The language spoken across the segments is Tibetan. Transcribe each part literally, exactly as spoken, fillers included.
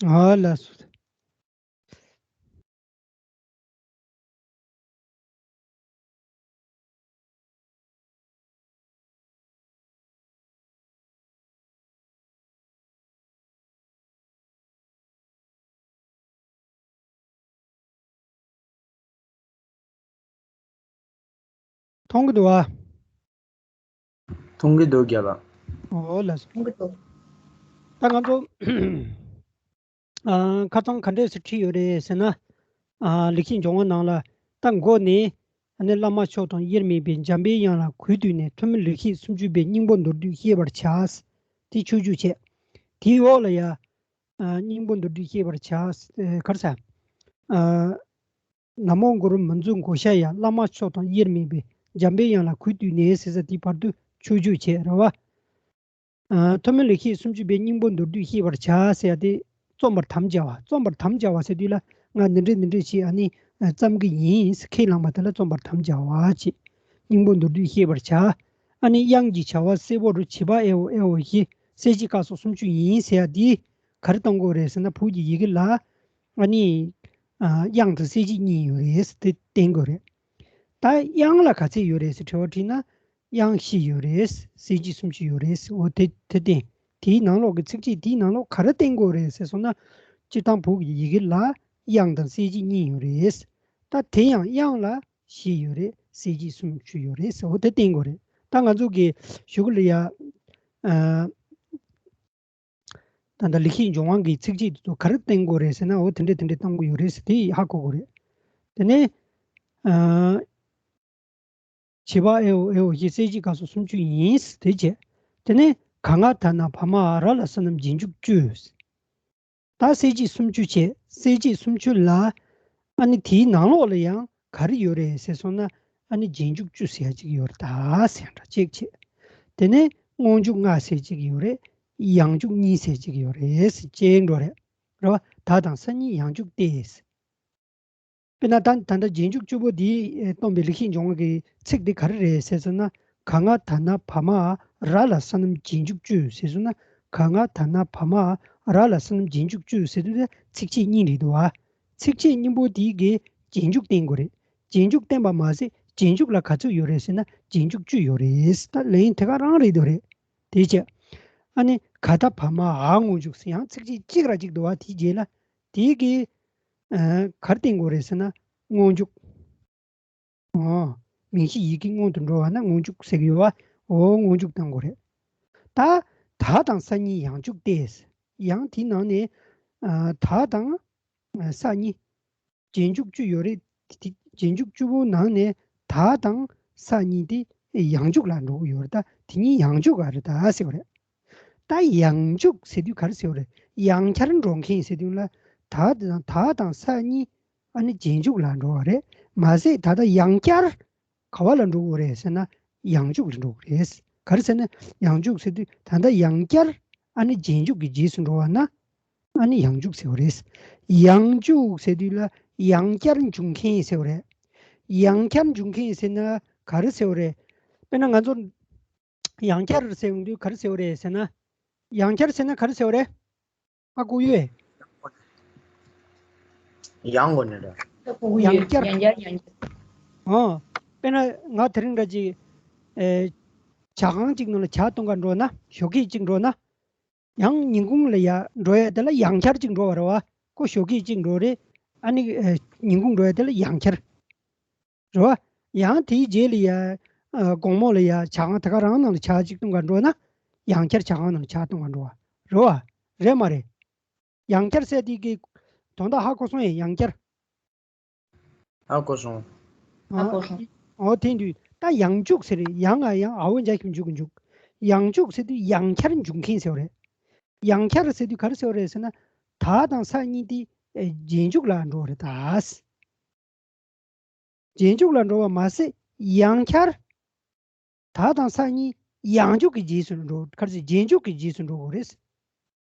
ཨ་ལ་སོ། མཐོང་གི་འདུག་བ། མཐོང་གི་འདུག་རྒན་ལགས། ཨོ་ལགས་སོ། མཐོང་གི་འདུག་ད་ང་ཚོ་ཨ། ཁ་སང་ག་འདྲས་སེ་བྲིས་ཡོད་རེད་ཟེར་ན། ཨ། ལེགས་བཤད་ལྗོན་དབང་ནང་ལ་ད་མགོ་ནས་ཨ་ནི་བླ་མ་མཆོག་དང་དབྱེར་མེད་པའི་འཇམ་པའི་དབྱངས་ལ་གུས་བཏུད་ནས་ཐོག་མའི་ལེགས་བཤད་སུམ་ཅུ་པའི་སྙིང་པོ་མདོར་བསྡུས་བཤད་པར་བྱ། དེ་ཆོས་བརྒྱུད་བྱས། དེའི་འོག་ལ་ཡ། ཨ། སྙིང་པོ་མདོར་བསྡུས་བཤད་པར་བྱ། ཨ། ག་རེ་ཟེར། ཨ། ན་མོ་གུ་རུ་མི་འཛུགས་གོ་ཤ་ཡ། བླ་མ་མཆོག་དང་དབྱེར་མེད་པའི་འཇམ་པའི་དབྱངས་ལ་གུས་བཏུད་ནས་ཟེར་ས་དེའི་བར་དུ་ཆོས་བརྒྱུད་བྱས་རེད་བ། ཨ། ཐོག་མའི་ལེགས་བཤད་སུམ་ཅུ་པའི་སྙིང་པོ་མདོར་བསྡུས་བཤད་པར་བྱ་ཟེར་ཡ་དེ་རྩོམ་པར་དམ་བཅའ་བ། རྩོམ་པར་དམ་བཅའ་བ་ཟེར་དུས་ལ་ང་འདི་འདྲས་འདི་འདྲས་ཞིག་ཨ་ནི་བརྩམ་གི་ཡིན་ཟེར་ཁས་བླངས་པ་དེ་ལ་རྩོམ་པར་དམ་བཅའ་བ་བྱེད། སྙིང་པོ་མདོར་བསྡུས་བཤད་པར་བྱ། ཨ་ནི་དབྱངས་ཀྱི་བྱ་བ་གསལ་པོ་རུ་བྱེད་པ་ཨེ་འོ་ཨེ་འོ་ཞེས་གསལ་བྱེད་སྐབས་སུ་སུམ་ཅུ་ཡིན་ཟེར་ཡ་དེ་ག་རེ་གཏོང་དགོས་རེད་ཟེར་ན་བོད་ཀྱི་ཡི་གེ་ལ་ཨ་ནི་ཨ། དབྱངས་དང་གསལ་བྱེད་གཉིས་ཡོད་རེད་ཟེར་དེ་བསྟན་དགོས་རེད། ད་དབྱངས་ལ་ག་ཚད་ཡོད་རེད་ཟེར་དྲི་བ་དྲིས་ན། དབྱངས་བཞི་ཡོད་རེད། གསལ་བྱེད་སུམ་ཅུ་ཡོད་རེད། འོ་དེ་དེ་བསྟན། དེའི་ནང་ལོགས་ཀྱི་ཚིགས་བཅད་དེའི་ནང་ལོགས་ག་རེ་བསྟན་དགོས་རེད་ཟེར་སོང་ན། སྤྱིར་བཏང་བོད་ཀྱི་ཡི་གེ་ལ་དབྱངས་དང་གསལ་བྱེད་གཉིས་ཡོད་རེད། ད་དེ་ཡང་དབྱངས་ལ་བཞི་ཡོད་རེད། གསལ་བྱེད་སུམ་ཅུ་ཡོད་རེད་ཟེར། འོ་དེ་བསྟན་དགོས་རེད། ད་ང་ཚོ་གི་གཞུག་ལ་ཡ། ཨ། ད་ལྟ་ལེགས་བཤད་ལྗོན་དབང་གི་ཚིགས་བཅད་དེ་ཚོ་ག་རེ་བསྟན་དགོས་རེད་ཟེར་ན། འོ་དེ་འདྲས་དེ་འདྲས་བཏང་དགོས་ཡོད་རེད་ཟེར་དེ་ཧ་གོ་དགོས་རེད། དེ་ནས་ཨ། བྱེད་པ་ཨེ་འོ་ཨེ་འོ་ཞེས་གསལ་བྱེད་སྐབས་སུ་སུམ་ཅུ་ཡིན་ཟེར་དེ་བྱས། དེ་ནས་ག་ང་ད་ན་བ་མ་འ་ར་ལ་ས་རྣམས་རྗེས་འཇུག་བཅུ། ད་གསལ་བྱེད་སུམ་ཅུ་བྱས། གསལ་བྱེད་སུམ་ཅུ་ལ་ཨ་ནི་དེའི་ནང་ལོགས་ལ་ཡང་ག་རེ་ཡོད་རེད་ཟེར་སོང་ན། ཨ་ནི་རྗེས་འཇུག་བཅུ་ཟེར་ཡ་གཅིག་ཡོད་རེད་ད་ཟེར་འདྲ་གཅིག་བྱས། དེ་ནས་སྔོན་འཇུག་ལྔ་ཟེར་གཅིག་ཡོད་རེད། ཡང་འཇུག་གཉིས་ཟེར་གཅིག་ཡོད་རེད་ཟེར་བྱས་འགྲོ་རེད། རེད་བ། ད་དང་ས་གཉིས་ཡང་འཇུག་སྟེ། དཔེར་ན་ད་ད་ལྟ་རྗེས་འཇུག་བཅུ་པོ་འདིས་སྟོན་པའི་ལེགས་བཤད་ལྗོན་དབང་གི་ཚིག་འདི་ག་རེ་རེད་ཟེར་སོང་ན། ག་ང་ད་ན་བ་མ་འ་ར་ལ་ས་རྣམས་རྗེས་འཇུག་བཅུ་ཟེར་སོང་ན། ག་ང་ད་ན་བ་མ་འ་ར་ལ་ས་རྣམས་རྗེས་འཇུག་བཅུ་ཟེར་དུས་ཚིགས་བཅད་གཉིས་རེད་འདུག་བ། ཚིགས་བཅད་གཉིས་པོ་དེ་གིས་རྗེས་འཇུག་བསྟན་དགོས་རེད། རྗེས་འཇུག་བསྟན་པ་མ་ཟད་རྗེས་འཇུག་ལ་ག་ཚོད་ཡོད་རེད་ཟེར་ན། རྗེས་འཇུག་བཅུ་ཡོད་རེད། ད་ལན་དེ་ག་རང་རེད་འདུག་རེད། དེ་བྱས། ཨ་ནི་ག་ད་བ་མ་འ་སྔོན་འཇུག་ཟེར་ཡང་ཚིགས་བཅད་གཅིག་ར་གཅིག་འདུག་བ། དེའི་རྗེས་ལ་དེ་གིས། ཨ། ག་རེ་བསྟན་དགོས་རེད་ཟེར་ན། སྔོན་འཇུག་ཨོ། མིང་གཞི་ཡི་གེ་སྔོན་དུ་འགྲོ་བ་ན་སྔོན་འཇུག་ཟེར་གྱི་ཡོད་བ། ཨོ་སྔོན་འཇུག་བཏང་དགོས་རེད། ད་ད་དང་ས་གཉིས་ཡང་འཇུག་སྟེ། ཡང་དེའི་ནང་ནས། ཨ། ད་དང་ས་གཉིས་རྗེས་འཇུག་བཅུ་ཡོད་རེད། དེ་རྗེས་འཇུག་བཅུ་པོའི་ནང་ནས་ད་དང་ས་གཉིས་དེ་ཡང་འཇུག་ལ་འགྲོ་གི་ཡོད་རེད། ད་དེ་གཉིས་ཡང་འཇུག་ག་རེད་ད་ཟེར་བ་རེད། ད་ཡང་འཇུག་ཟེར་དུས་ག་རེ་ཟེར་བ་རེད། ཡང་བསྐྱར་འགྲོ་མཁན་ཟེར་དུས་ལ། ད་དང་ད་དང་ས་གཉིས་ཨ་ནི་རྗེས་འཇུག་ལ་འགྲོ་བ་རེད། མ་ཟད་ད་ལྟ་ཡང་བསྐྱར་ག་བ་ལ་འགྲོ་དགོས་རེད་ཟེར་ན། ཡང་འཇུག་ལ་འགྲོ་དགོས་རེད། ག་རེ་ཟེར་ན། ཡང་འཇུག་ཟེར་དུས་ད་ལྟ་ཡང་བསྐྱར་ཨ་ནི་རྗེས་འཇུག་གི་རྗེས་སུ་འགྲོ་བ་ན། ཨ་ནི་ཡང་འཇུག་ཟེར་བ་རེད། ཡང་འཇུག་ཟེར་དུས་ལ་ཡང་བསྐྱར་འཇུག་མཁན་ཟེར་བ་རེད། ཡང་བསྐྱར་འཇུག་མཁན་ཟེར་ན་ག་རེ་ཟེར་བ་རེད། དཔེར་ན་ང་ཚོ་ཡང་བསྐྱར་ཟེར་ཡོང་དུས་ག་རེ་ཟེར་བ་རེད་ཟེར་ན། ཡང་བསྐྱར་ཟེར་ན་ག་རེ་ཟེར་བ་རེད། ཨ་ཁུ་ཡོད། ཡང་དགོས་ནི་རེད། ཡང་བསྐྱར། ཡང་བསྐྱར་ཡང་བསྐྱར། ཨོ། དཔེར་ན་ང་དེ་རིང་འདྲ་ཅིག་ཨེ། ཇ་ཁང་ཅིག་ནང་ལ་ཇ་གཏོང་ག་འགྲོ་ན། ཞོགས་ཀས་ཅིག་འགྲོ་ན། ཡང་ཉིན་གུང་ལ་ཡ་འགྲོ་ཡ་དེ་ལ་ཡང་བསྐྱར་ཅིག་འགྲོ་བ་རེད་བ། ཁོ་ཞོགས་ཀས་ཅིག་འགྲོ་རེད། ཨ་ནི་ཨེ། ཉིན་གུང་འགྲོ་ཡ་དེ་ལ་ཡང་བསྐྱར། རེད་བ། ཡང་དེའི་རྗེས་ལ་ཡ། ཨ། དགོང་མོ་ལ་ཡ་ཇ་ཁང་དེ་ག་རང་ནང་ལ་ཇ་ཅིག་གཏོང་ག་འགྲོ་ན། ཡང་བསྐྱར་ཇ་ཁང་ནང་ལ་ཇ་གཏོང་ག་འགྲོ་བ། རེད་བ། རེད་མ་རེད། ཡང་བསྐྱར་ཟེར་དེ་གི་དོན་དག་ཧ་གོ་སོང་ཡ། ཡང་བསྐྱར། ཧ་གོ་སོང་། ཧ་གོ་སོང་། ཨོ་དེ་དུས་ད་ཡང་འཇུག་ཟེར་རེད། ཡང་ང་ཡང་ཨ་འོ་འཇའ་ཞབས་ཀྱུ་འཇུག་གི་འཇུག་ཡང་འཇུག་ཟེར་དུས་ཡང་བསྐྱར་འཇུག་མཁན་ཟེར་བ་རེད། ཡང་བསྐྱར་ཟེར་དུས་ག་རེ་ཟེར་བ་རེད་ཟེར་ན། ད་དང་ས་གཉིས་དེ་རྗེས་འཇུག་ལ་འགྲོ་བ་རེད་ད། རྗེས་འཇུག་ལ་འགྲོ་བ་མ་ཟད་ཡང་བསྐྱར། ད་དང་ས་གཉིས་ཡང་འཇུག་གི་རྗེས་སུ་འགྲོ། ག་རེ་ཟེར། རྗེས་འཇུག་གི་རྗེས་སུ་འགྲོ་དགོས་རེད།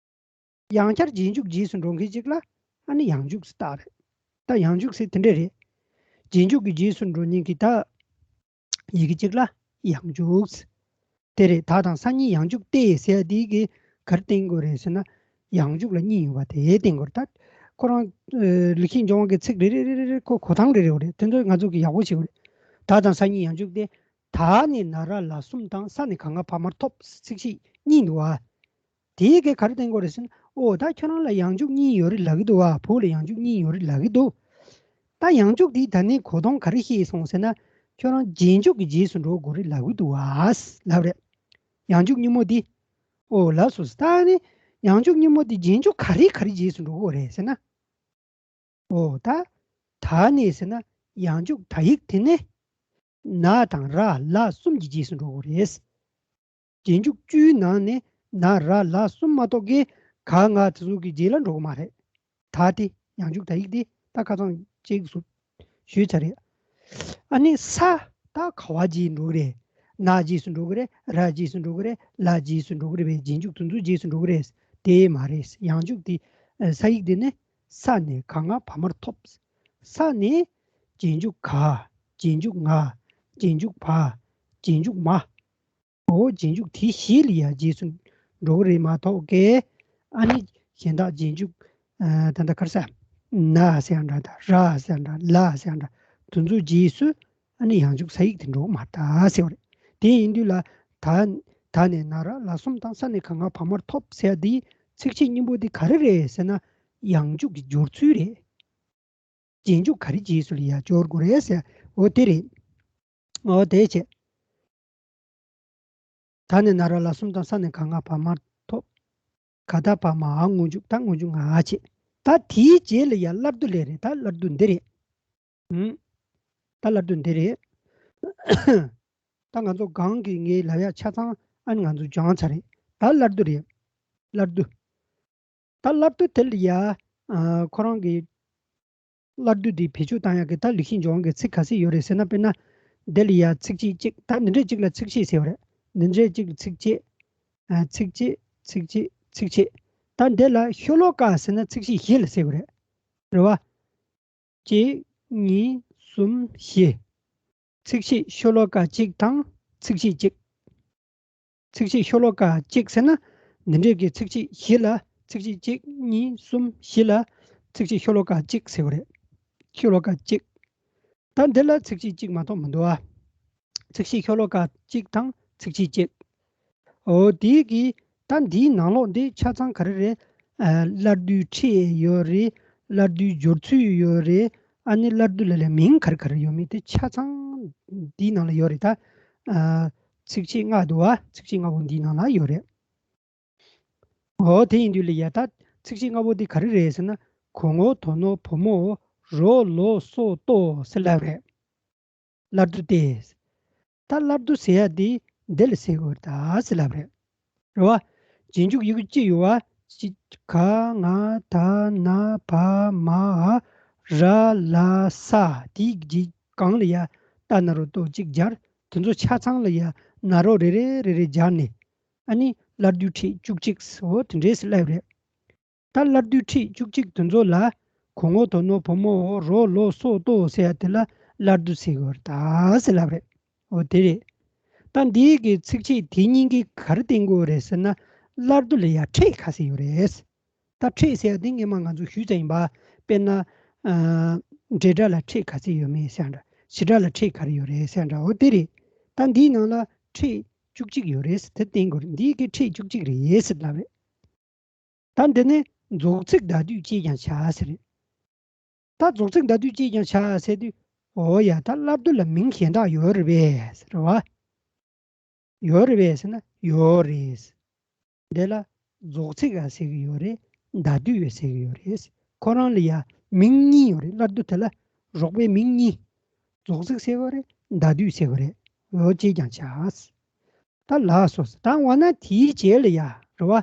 ཡང་བསྐྱར་རྗེས་འཇུག་རྗེས་སུ་འགྲོ་མཁན་ཅིག་ལ་ཨ་ནི་ཡང་འཇུག་ཟེར་བཏགས་རེད། ད་ཡང་འཇུག་ཟེར་དེ་འདྲ་རེད། རྗེས་འཇུག་གི་རྗེས་སུ་འགྲོ་མཁན་གྱི་ད་ཡི་གེ་ཅིག་ལ་ཡང་འཇུག་ཟེར། དེ་རེད། ད་དང་ས་གཉིས་ཡང་འཇུག་སྟེ་ཟེར་ཡ་དེ་གིས་ག་རེ་བསྟན་དགོས་རེད་ཟེར་ན། ཡང་འཇུག་ལ་གཉིས་ཡོད་པ་དེ་བསྟན་དགོས་རེད། ད་ཁོ་རང་ཨ་ལེགས་བཤད་ལྗོན་དབང་གི་ཚིག་རེ་རེ་རེ་རེ་ཁོ་གོ་སྟངས་རེ་རེ་ཡོད་རེད། དེ་ཚོ་ང་ཚོ་གི་ཡག་པོ་ཤེས་དགོས་རེད། ད་དང་ས་གཉིས་ཡང་འཇུག་དེ། ད་ནི་ན་ར་ལ་གསུམ་དང་ས་ནི་ག་ང་བ་མར་ཐོབ་ཚིག་བཞི་གཉིས་འདུག་བ། དེའི་གི་ག་རེ་བསྟན་དགོས་རེད་ཟེར་ན། ཨོ་ད་ཁྱོད་རང་ལ་ཡང་འཇུག་གཉིས་ཡོད་རེད་ལབ་ཀྱི་འདུག་བ། བོད་ལ་ཡང་འཇུག་གཉིས་ཡོད་རེད་ལབ་ཀྱི་འདུག་ད་ཡང་འཇུག་འདི་ད་ནི་གོ་སྟངས་ག་རེ་ཤེས་སོང་ཟེར་ན། ཁྱོད་རང་རྗེས་འཇུག་གི་རྗེས་སུ་འགྲོ་དགོས་རེད་ལབ་ཀྱི་འདུག་བ་ལབ་རེད། ཡང་འཇུག་གཉིས་པོ་འདི། ཨོ་ལགས་སོ། ད་ནི་ཡང་འཇུག་གཉིས་པོ་འདི་རྗེས་འཇུག་ག་རེ་ག་རེ་རྗེས་སུ་འགྲོ་དགོས་རེད་ཟེར་ན། ཨོ་ད། ད་ནི་ཟེར་ན་ཡང་འཇུག་ད་ཡིག་དེ་ནི། ན་དང་ར་ལ་གསུམ་གྱི་རྗེས་སུ་འགྲོ་དགོས་རེད། རྗེས་འཇུག་བཅུའི་ནང་ནས་ན་ར་ལ་གསུམ་མ་གཏོགས་ཀྱི་ག་ང་དེ་ཚོ་གི་རྗེས་ལ་འགྲོ་གི་མ་རེད། ད་དེ་ཡང་འཇུག་ད་ཡིག་དེ་ད་ཁ་སང་གཅིག་སུ་ཞུས་ཚར་རེད། ཨ་ནི་ས་ད་ག་བ་རྗེས་འགྲོ་གི་རེད། ན་རྗེས་སུ་འགྲོ་གི་རེད། ར་རྗེས་སུ་འགྲོ་གི་རེད། ལ་རྗེས་སུ་འགྲོ་གི་རེད་པས། རྗེས་འཇུག་དེ་ཚོ་རྗེས་སུ་འགྲོ་གི་རེད། དེ་མ་རེད། ཡང་འཇུག་དེ་ས་ཡིག་དེ་ནི་ས་ནས་ག་ང་བ་མར་ཐོབ། ས་ནས་རྗེས་འཇུག་ག་རྗེས་འཇུག་ང་རྗེས་འཇུག་བ་རྗེས་འཇུག་མ། འོ་རྗེས་འཇུག་དེ་བཞི་ལ་ཡང་རྗེས་སུ་འགྲོ་གི་རེད་མ་གཏོགས་ཀྱི། ཨ་ནི་གཞན་དག་རྗེས་འཇུག་ཨ་ད་ལྟ་ག་རེ་ཟེར། ན་ཟེར་ཡང་འདྲ། ད་ར་ཟེར་ཡང་འདྲ། ལ་ཟེར་ཡང་འདྲ། དེ་ཚོའི་རྗེས་སུ་ཨ་ནི་ཡང་འཇུག་ས་ཡིག་དེ་འགྲོ་གི་མ་རེད་ཟེར་བ་རེད། དེ་ཡིན་དུས་ལ་ད་ད་ནས་ན་ར་ལ་གསུམ་དང་ས་ནས་ག་ང་བ་མར་ཐོབ་ཟེར་ཡ་དེ་ཚིག་བཅད་གཉིས་པོ་དེ་ག་རེ་རེད་ཟེར་ན། ཡང་འཇུག་གི་སྦྱོར་ཚུལ་རེད། རྗེས་འཇུག་ག་རེ་རྗེས་སུ་ལ་ཡང་སྦྱོར་དགོས་རེད་ཟེར། འོ་དེ་རེད། འོ་དེ་བྱས། ད་ནི་ན་ར་ལ་གསུམ་དང་ས་ནི་ག་ང་བ་མར་ཐོབ། ག་ད་བ་མ་འ་སྔོན་འཇུག་ད་སྔོན་འཇུག་ང་བྱས། ད་དེའི་རྗེས་ལ་ཡང་སླར་བསྡུ་ལས་རེད། ད་སླར་བསྡུ་འདི་རེད། ཨུམ། ད་སླར་བསྡུ་འདི་རེད། ད་ང་ཚོ་གོང་གི་ངས་ལབ་ཡག་ཆ་ཚང་ཨ་ནི་ང་ཚོ་སྦྱངས་ཚར་རེད། ད་སླར་བསྡུ་རེད། སླར་བསྡུ། ད་སླར་བསྡུ་དེ་ལ་ཡ། ཨ་ཁོ་རང་གི་སླར་བསྡུ་འདི་བེད་སྤྱོད་བཏང་ཡག་གི་ད་ལེགས་བཤད་ལྗོན་དབང་གི་ཚིག་ག་ཚོད་ཡོད་རེད་ཟེར་ན། དཔེར་ན། འདི་ལ་ཡ་ཚིག་བཅད་གཅིག་ད་འདི་འདྲས་གཅིག་ལ་ཚིག་བཤད་ཟེར་བ་རེད། འདི་འདྲས་གཅིག་ལ་ཚིག་བཅད། ཨ་ཚིག་བཅད་ཚིག་བཅད་ཚིག་བཅད། ད་འདི་ལ་ཤོ་ལོ་ཀ་ཟེར་ན་ཚིག་བཤད་བཞི་ལ་ཟེར་བ་རེད། རེད་བ། གཅིག་གཉིས། གསུམ། བཞི། ཚིག་བཤད་ཤོ་ལོ་ཀ་གཅིག་དང་ཚིག་བཤད་གཅིག་ཚིག་བཤད་ཤོ་ལོ་ཀ་གཅིག་ཟེར་ན། འདི་འདྲས་ཀྱི་ཚིག་བཤད་བཞི་ལ་ཚིག་བཤད་གཅིག་གཉིས། གསུམ། བཞི་ལ་ཚིག་བཤད་ཤོ་ལོ་ཀ་གཅིག་ཟེར་བ་རེད། ཤོ་ལོ་ཀ་གཅིག་ད་འདི་ལ་ཚིག་བཤད་གཅིག་མ་གཏོགས་མི་འདུག་ཨ། ཚིག་བཤད་ཤོ་ལོ་ཀ་གཅིག་དང་ཚིག་བཤད་གཅིག་འོ་དེ་གི་ད་འདིའི་ནང་ལོགས་འདི་ཆ་ཚང་ག་རེ་རེད། ཨ་སླར་བསྡུའི་ཕྲད་ཡོད་རེད། སླར་བསྡུའི་སྦྱོར་ཚུལ་ཡོད་རེད། ཨ་ནི་སླར་བསྡུ་ལ་ལས་མིང་ག་རེ་ག་རེ་ཡོད་མེད་དེ་ཆ་ཚང་འདིའི་ནང་ལ་ཡོད་རེད་ད། ཨ་ཚིག་བཤད་ལྔ་འདུག་བ། ཚིག་བཤད་ལྔ་པོ་འདིའི་ནང་ལ་ཡོད་རེད། འོ་དེ་ཡིན་དུས་ལ་ཡ་ད་ཚིག་བཤད་ལྔ་པོ་འདི་ག་རེ་རེད་ཟེར་ན། གོ་ངོ་དོ་ནོ་བུ་མོ་རོ་ལོ་སོ་ཏོ་ཟེར་ལབ་རེད། སླར་བསྡུ་སྟེ། ད་སླར་བསྡུ་ཟེར་ཡ་འདི་འདི་ལ་ཟེར་དགོས་རེད་ད་ཟེར་ལབ་རེད། རེད་བ། རྗེས་འཇུག་ཡི་གེ་གཅིག་ཡོད་བ། གཅིག་ག་ང་ད་ན་བ་མ་འ་ར་ལ་ས་དེའི་རྗེས་གང་ལ་ཡ་ཏ་ན་རོ་ཏོ་གཅིག་སྦྱར། དེ་ཚོ་ཆ་ཚང་ལ་ཡ་ན་རོ་རེ་རེ་རེ་རེ་སྦྱར་ནས། ཨ་ནི་སླར་བསྡུའི་ཕྲད་བཅུ་གཅིག་འོ་དེ་འདྲས་སུ་སླེབས་རེད། ད་སླར་བསྡུའི་ཕྲད་བཅུ་གཅིག་དེ་ཚོ་ལ། གོ་ངོ་དོ་ནོ་བུ་མོ་འོ་རོ་ལོ་སོ་ཏོ་ཟེར་ཡ་དེ་ལ་སླར་བསྡུ་ཟེར་གི་ཡོད་རེད་ད་ཟེར་ལབ་རེད། འོ་དེ་རེད། ད་འདིའི་གི་ཚིག་བཅད་དེ་གཉིས་ཀྱིས་ག་རེ་བསྟན་གི་ཡོད་རེད་ཟེར་ན། སླར་བསྡུ་ལ་ཡ་ཕྲད་ག་ཚོད་ཡོད་རེད། ད་ཕྲད་ཟེར་ཡ་དེ་སྔོན་མ་ང་ཚོ་ཞུས་ཚར་ཡིན་པ། དཔེར་ན། ཨ་འབྲེལ་སྒྲ་ལ་ཕྲད་ག་ཚོད་ཡོད་མེད་ཟེར་འདྲ། བྱེད་སྒྲ་ལ་ཕྲད་ག་རེ་ཡོད་རེད་ཟེར་འདྲ། འོ་དེ་རེད། ད་འདིའི་ནང་ལ་ཕྲད་བཅུ་གཅིག་ཡོད་རེད་ཟེར་དེ་བསྟན་གི་ཡོད་རེད། འདིའི་གི་ཕྲད་བཅུ་གཅིག་རེད་ཟེར་ལབ་རེད། ད་འདི་ནི་རྫོགས་ཚིག་ཟླ་སྡུད་ཅེས་ཀྱང་བྱ་ཟེར་རེད། ད་རྫོགས་ཚིག་ཟླ་སྡུད་ཅེས་ཀྱང་བྱ་ཟེར་དུས། འོ་ཡ། ད་སླར་བསྡུ་ལ་མིང་གཞན་དག་ཡོད་རེད་པས་ཟེར་བ། ཡོད་རེད་པས་ཟེར་ན་ཡོད་རེད། འདི་ལ་རྫོགས་ཚིག་ཨ་ཟེར་གི་ཡོད་རེད། ཟླ་སྡུད་ཨ་ཟེར་གི་ཡོད་རེད། ཁོ་རང་ལ་ཡ་མིང་གཉིས་ཡོད་རེད། སླར་བསྡུ་དེ་ལ་རོགས་པའི་མིང་གཉིས། རྫོགས་ཚིག་ཟེར་གི་རེད། ཟླ་སྡུད་ཟེར་གི་རེད། འོ་ཅེས་ཀྱང་བྱ། ད་ལགས་སོ། ད་འོ་ན་དེའི་རྗེས་ལ་ཡ་རེད་བ།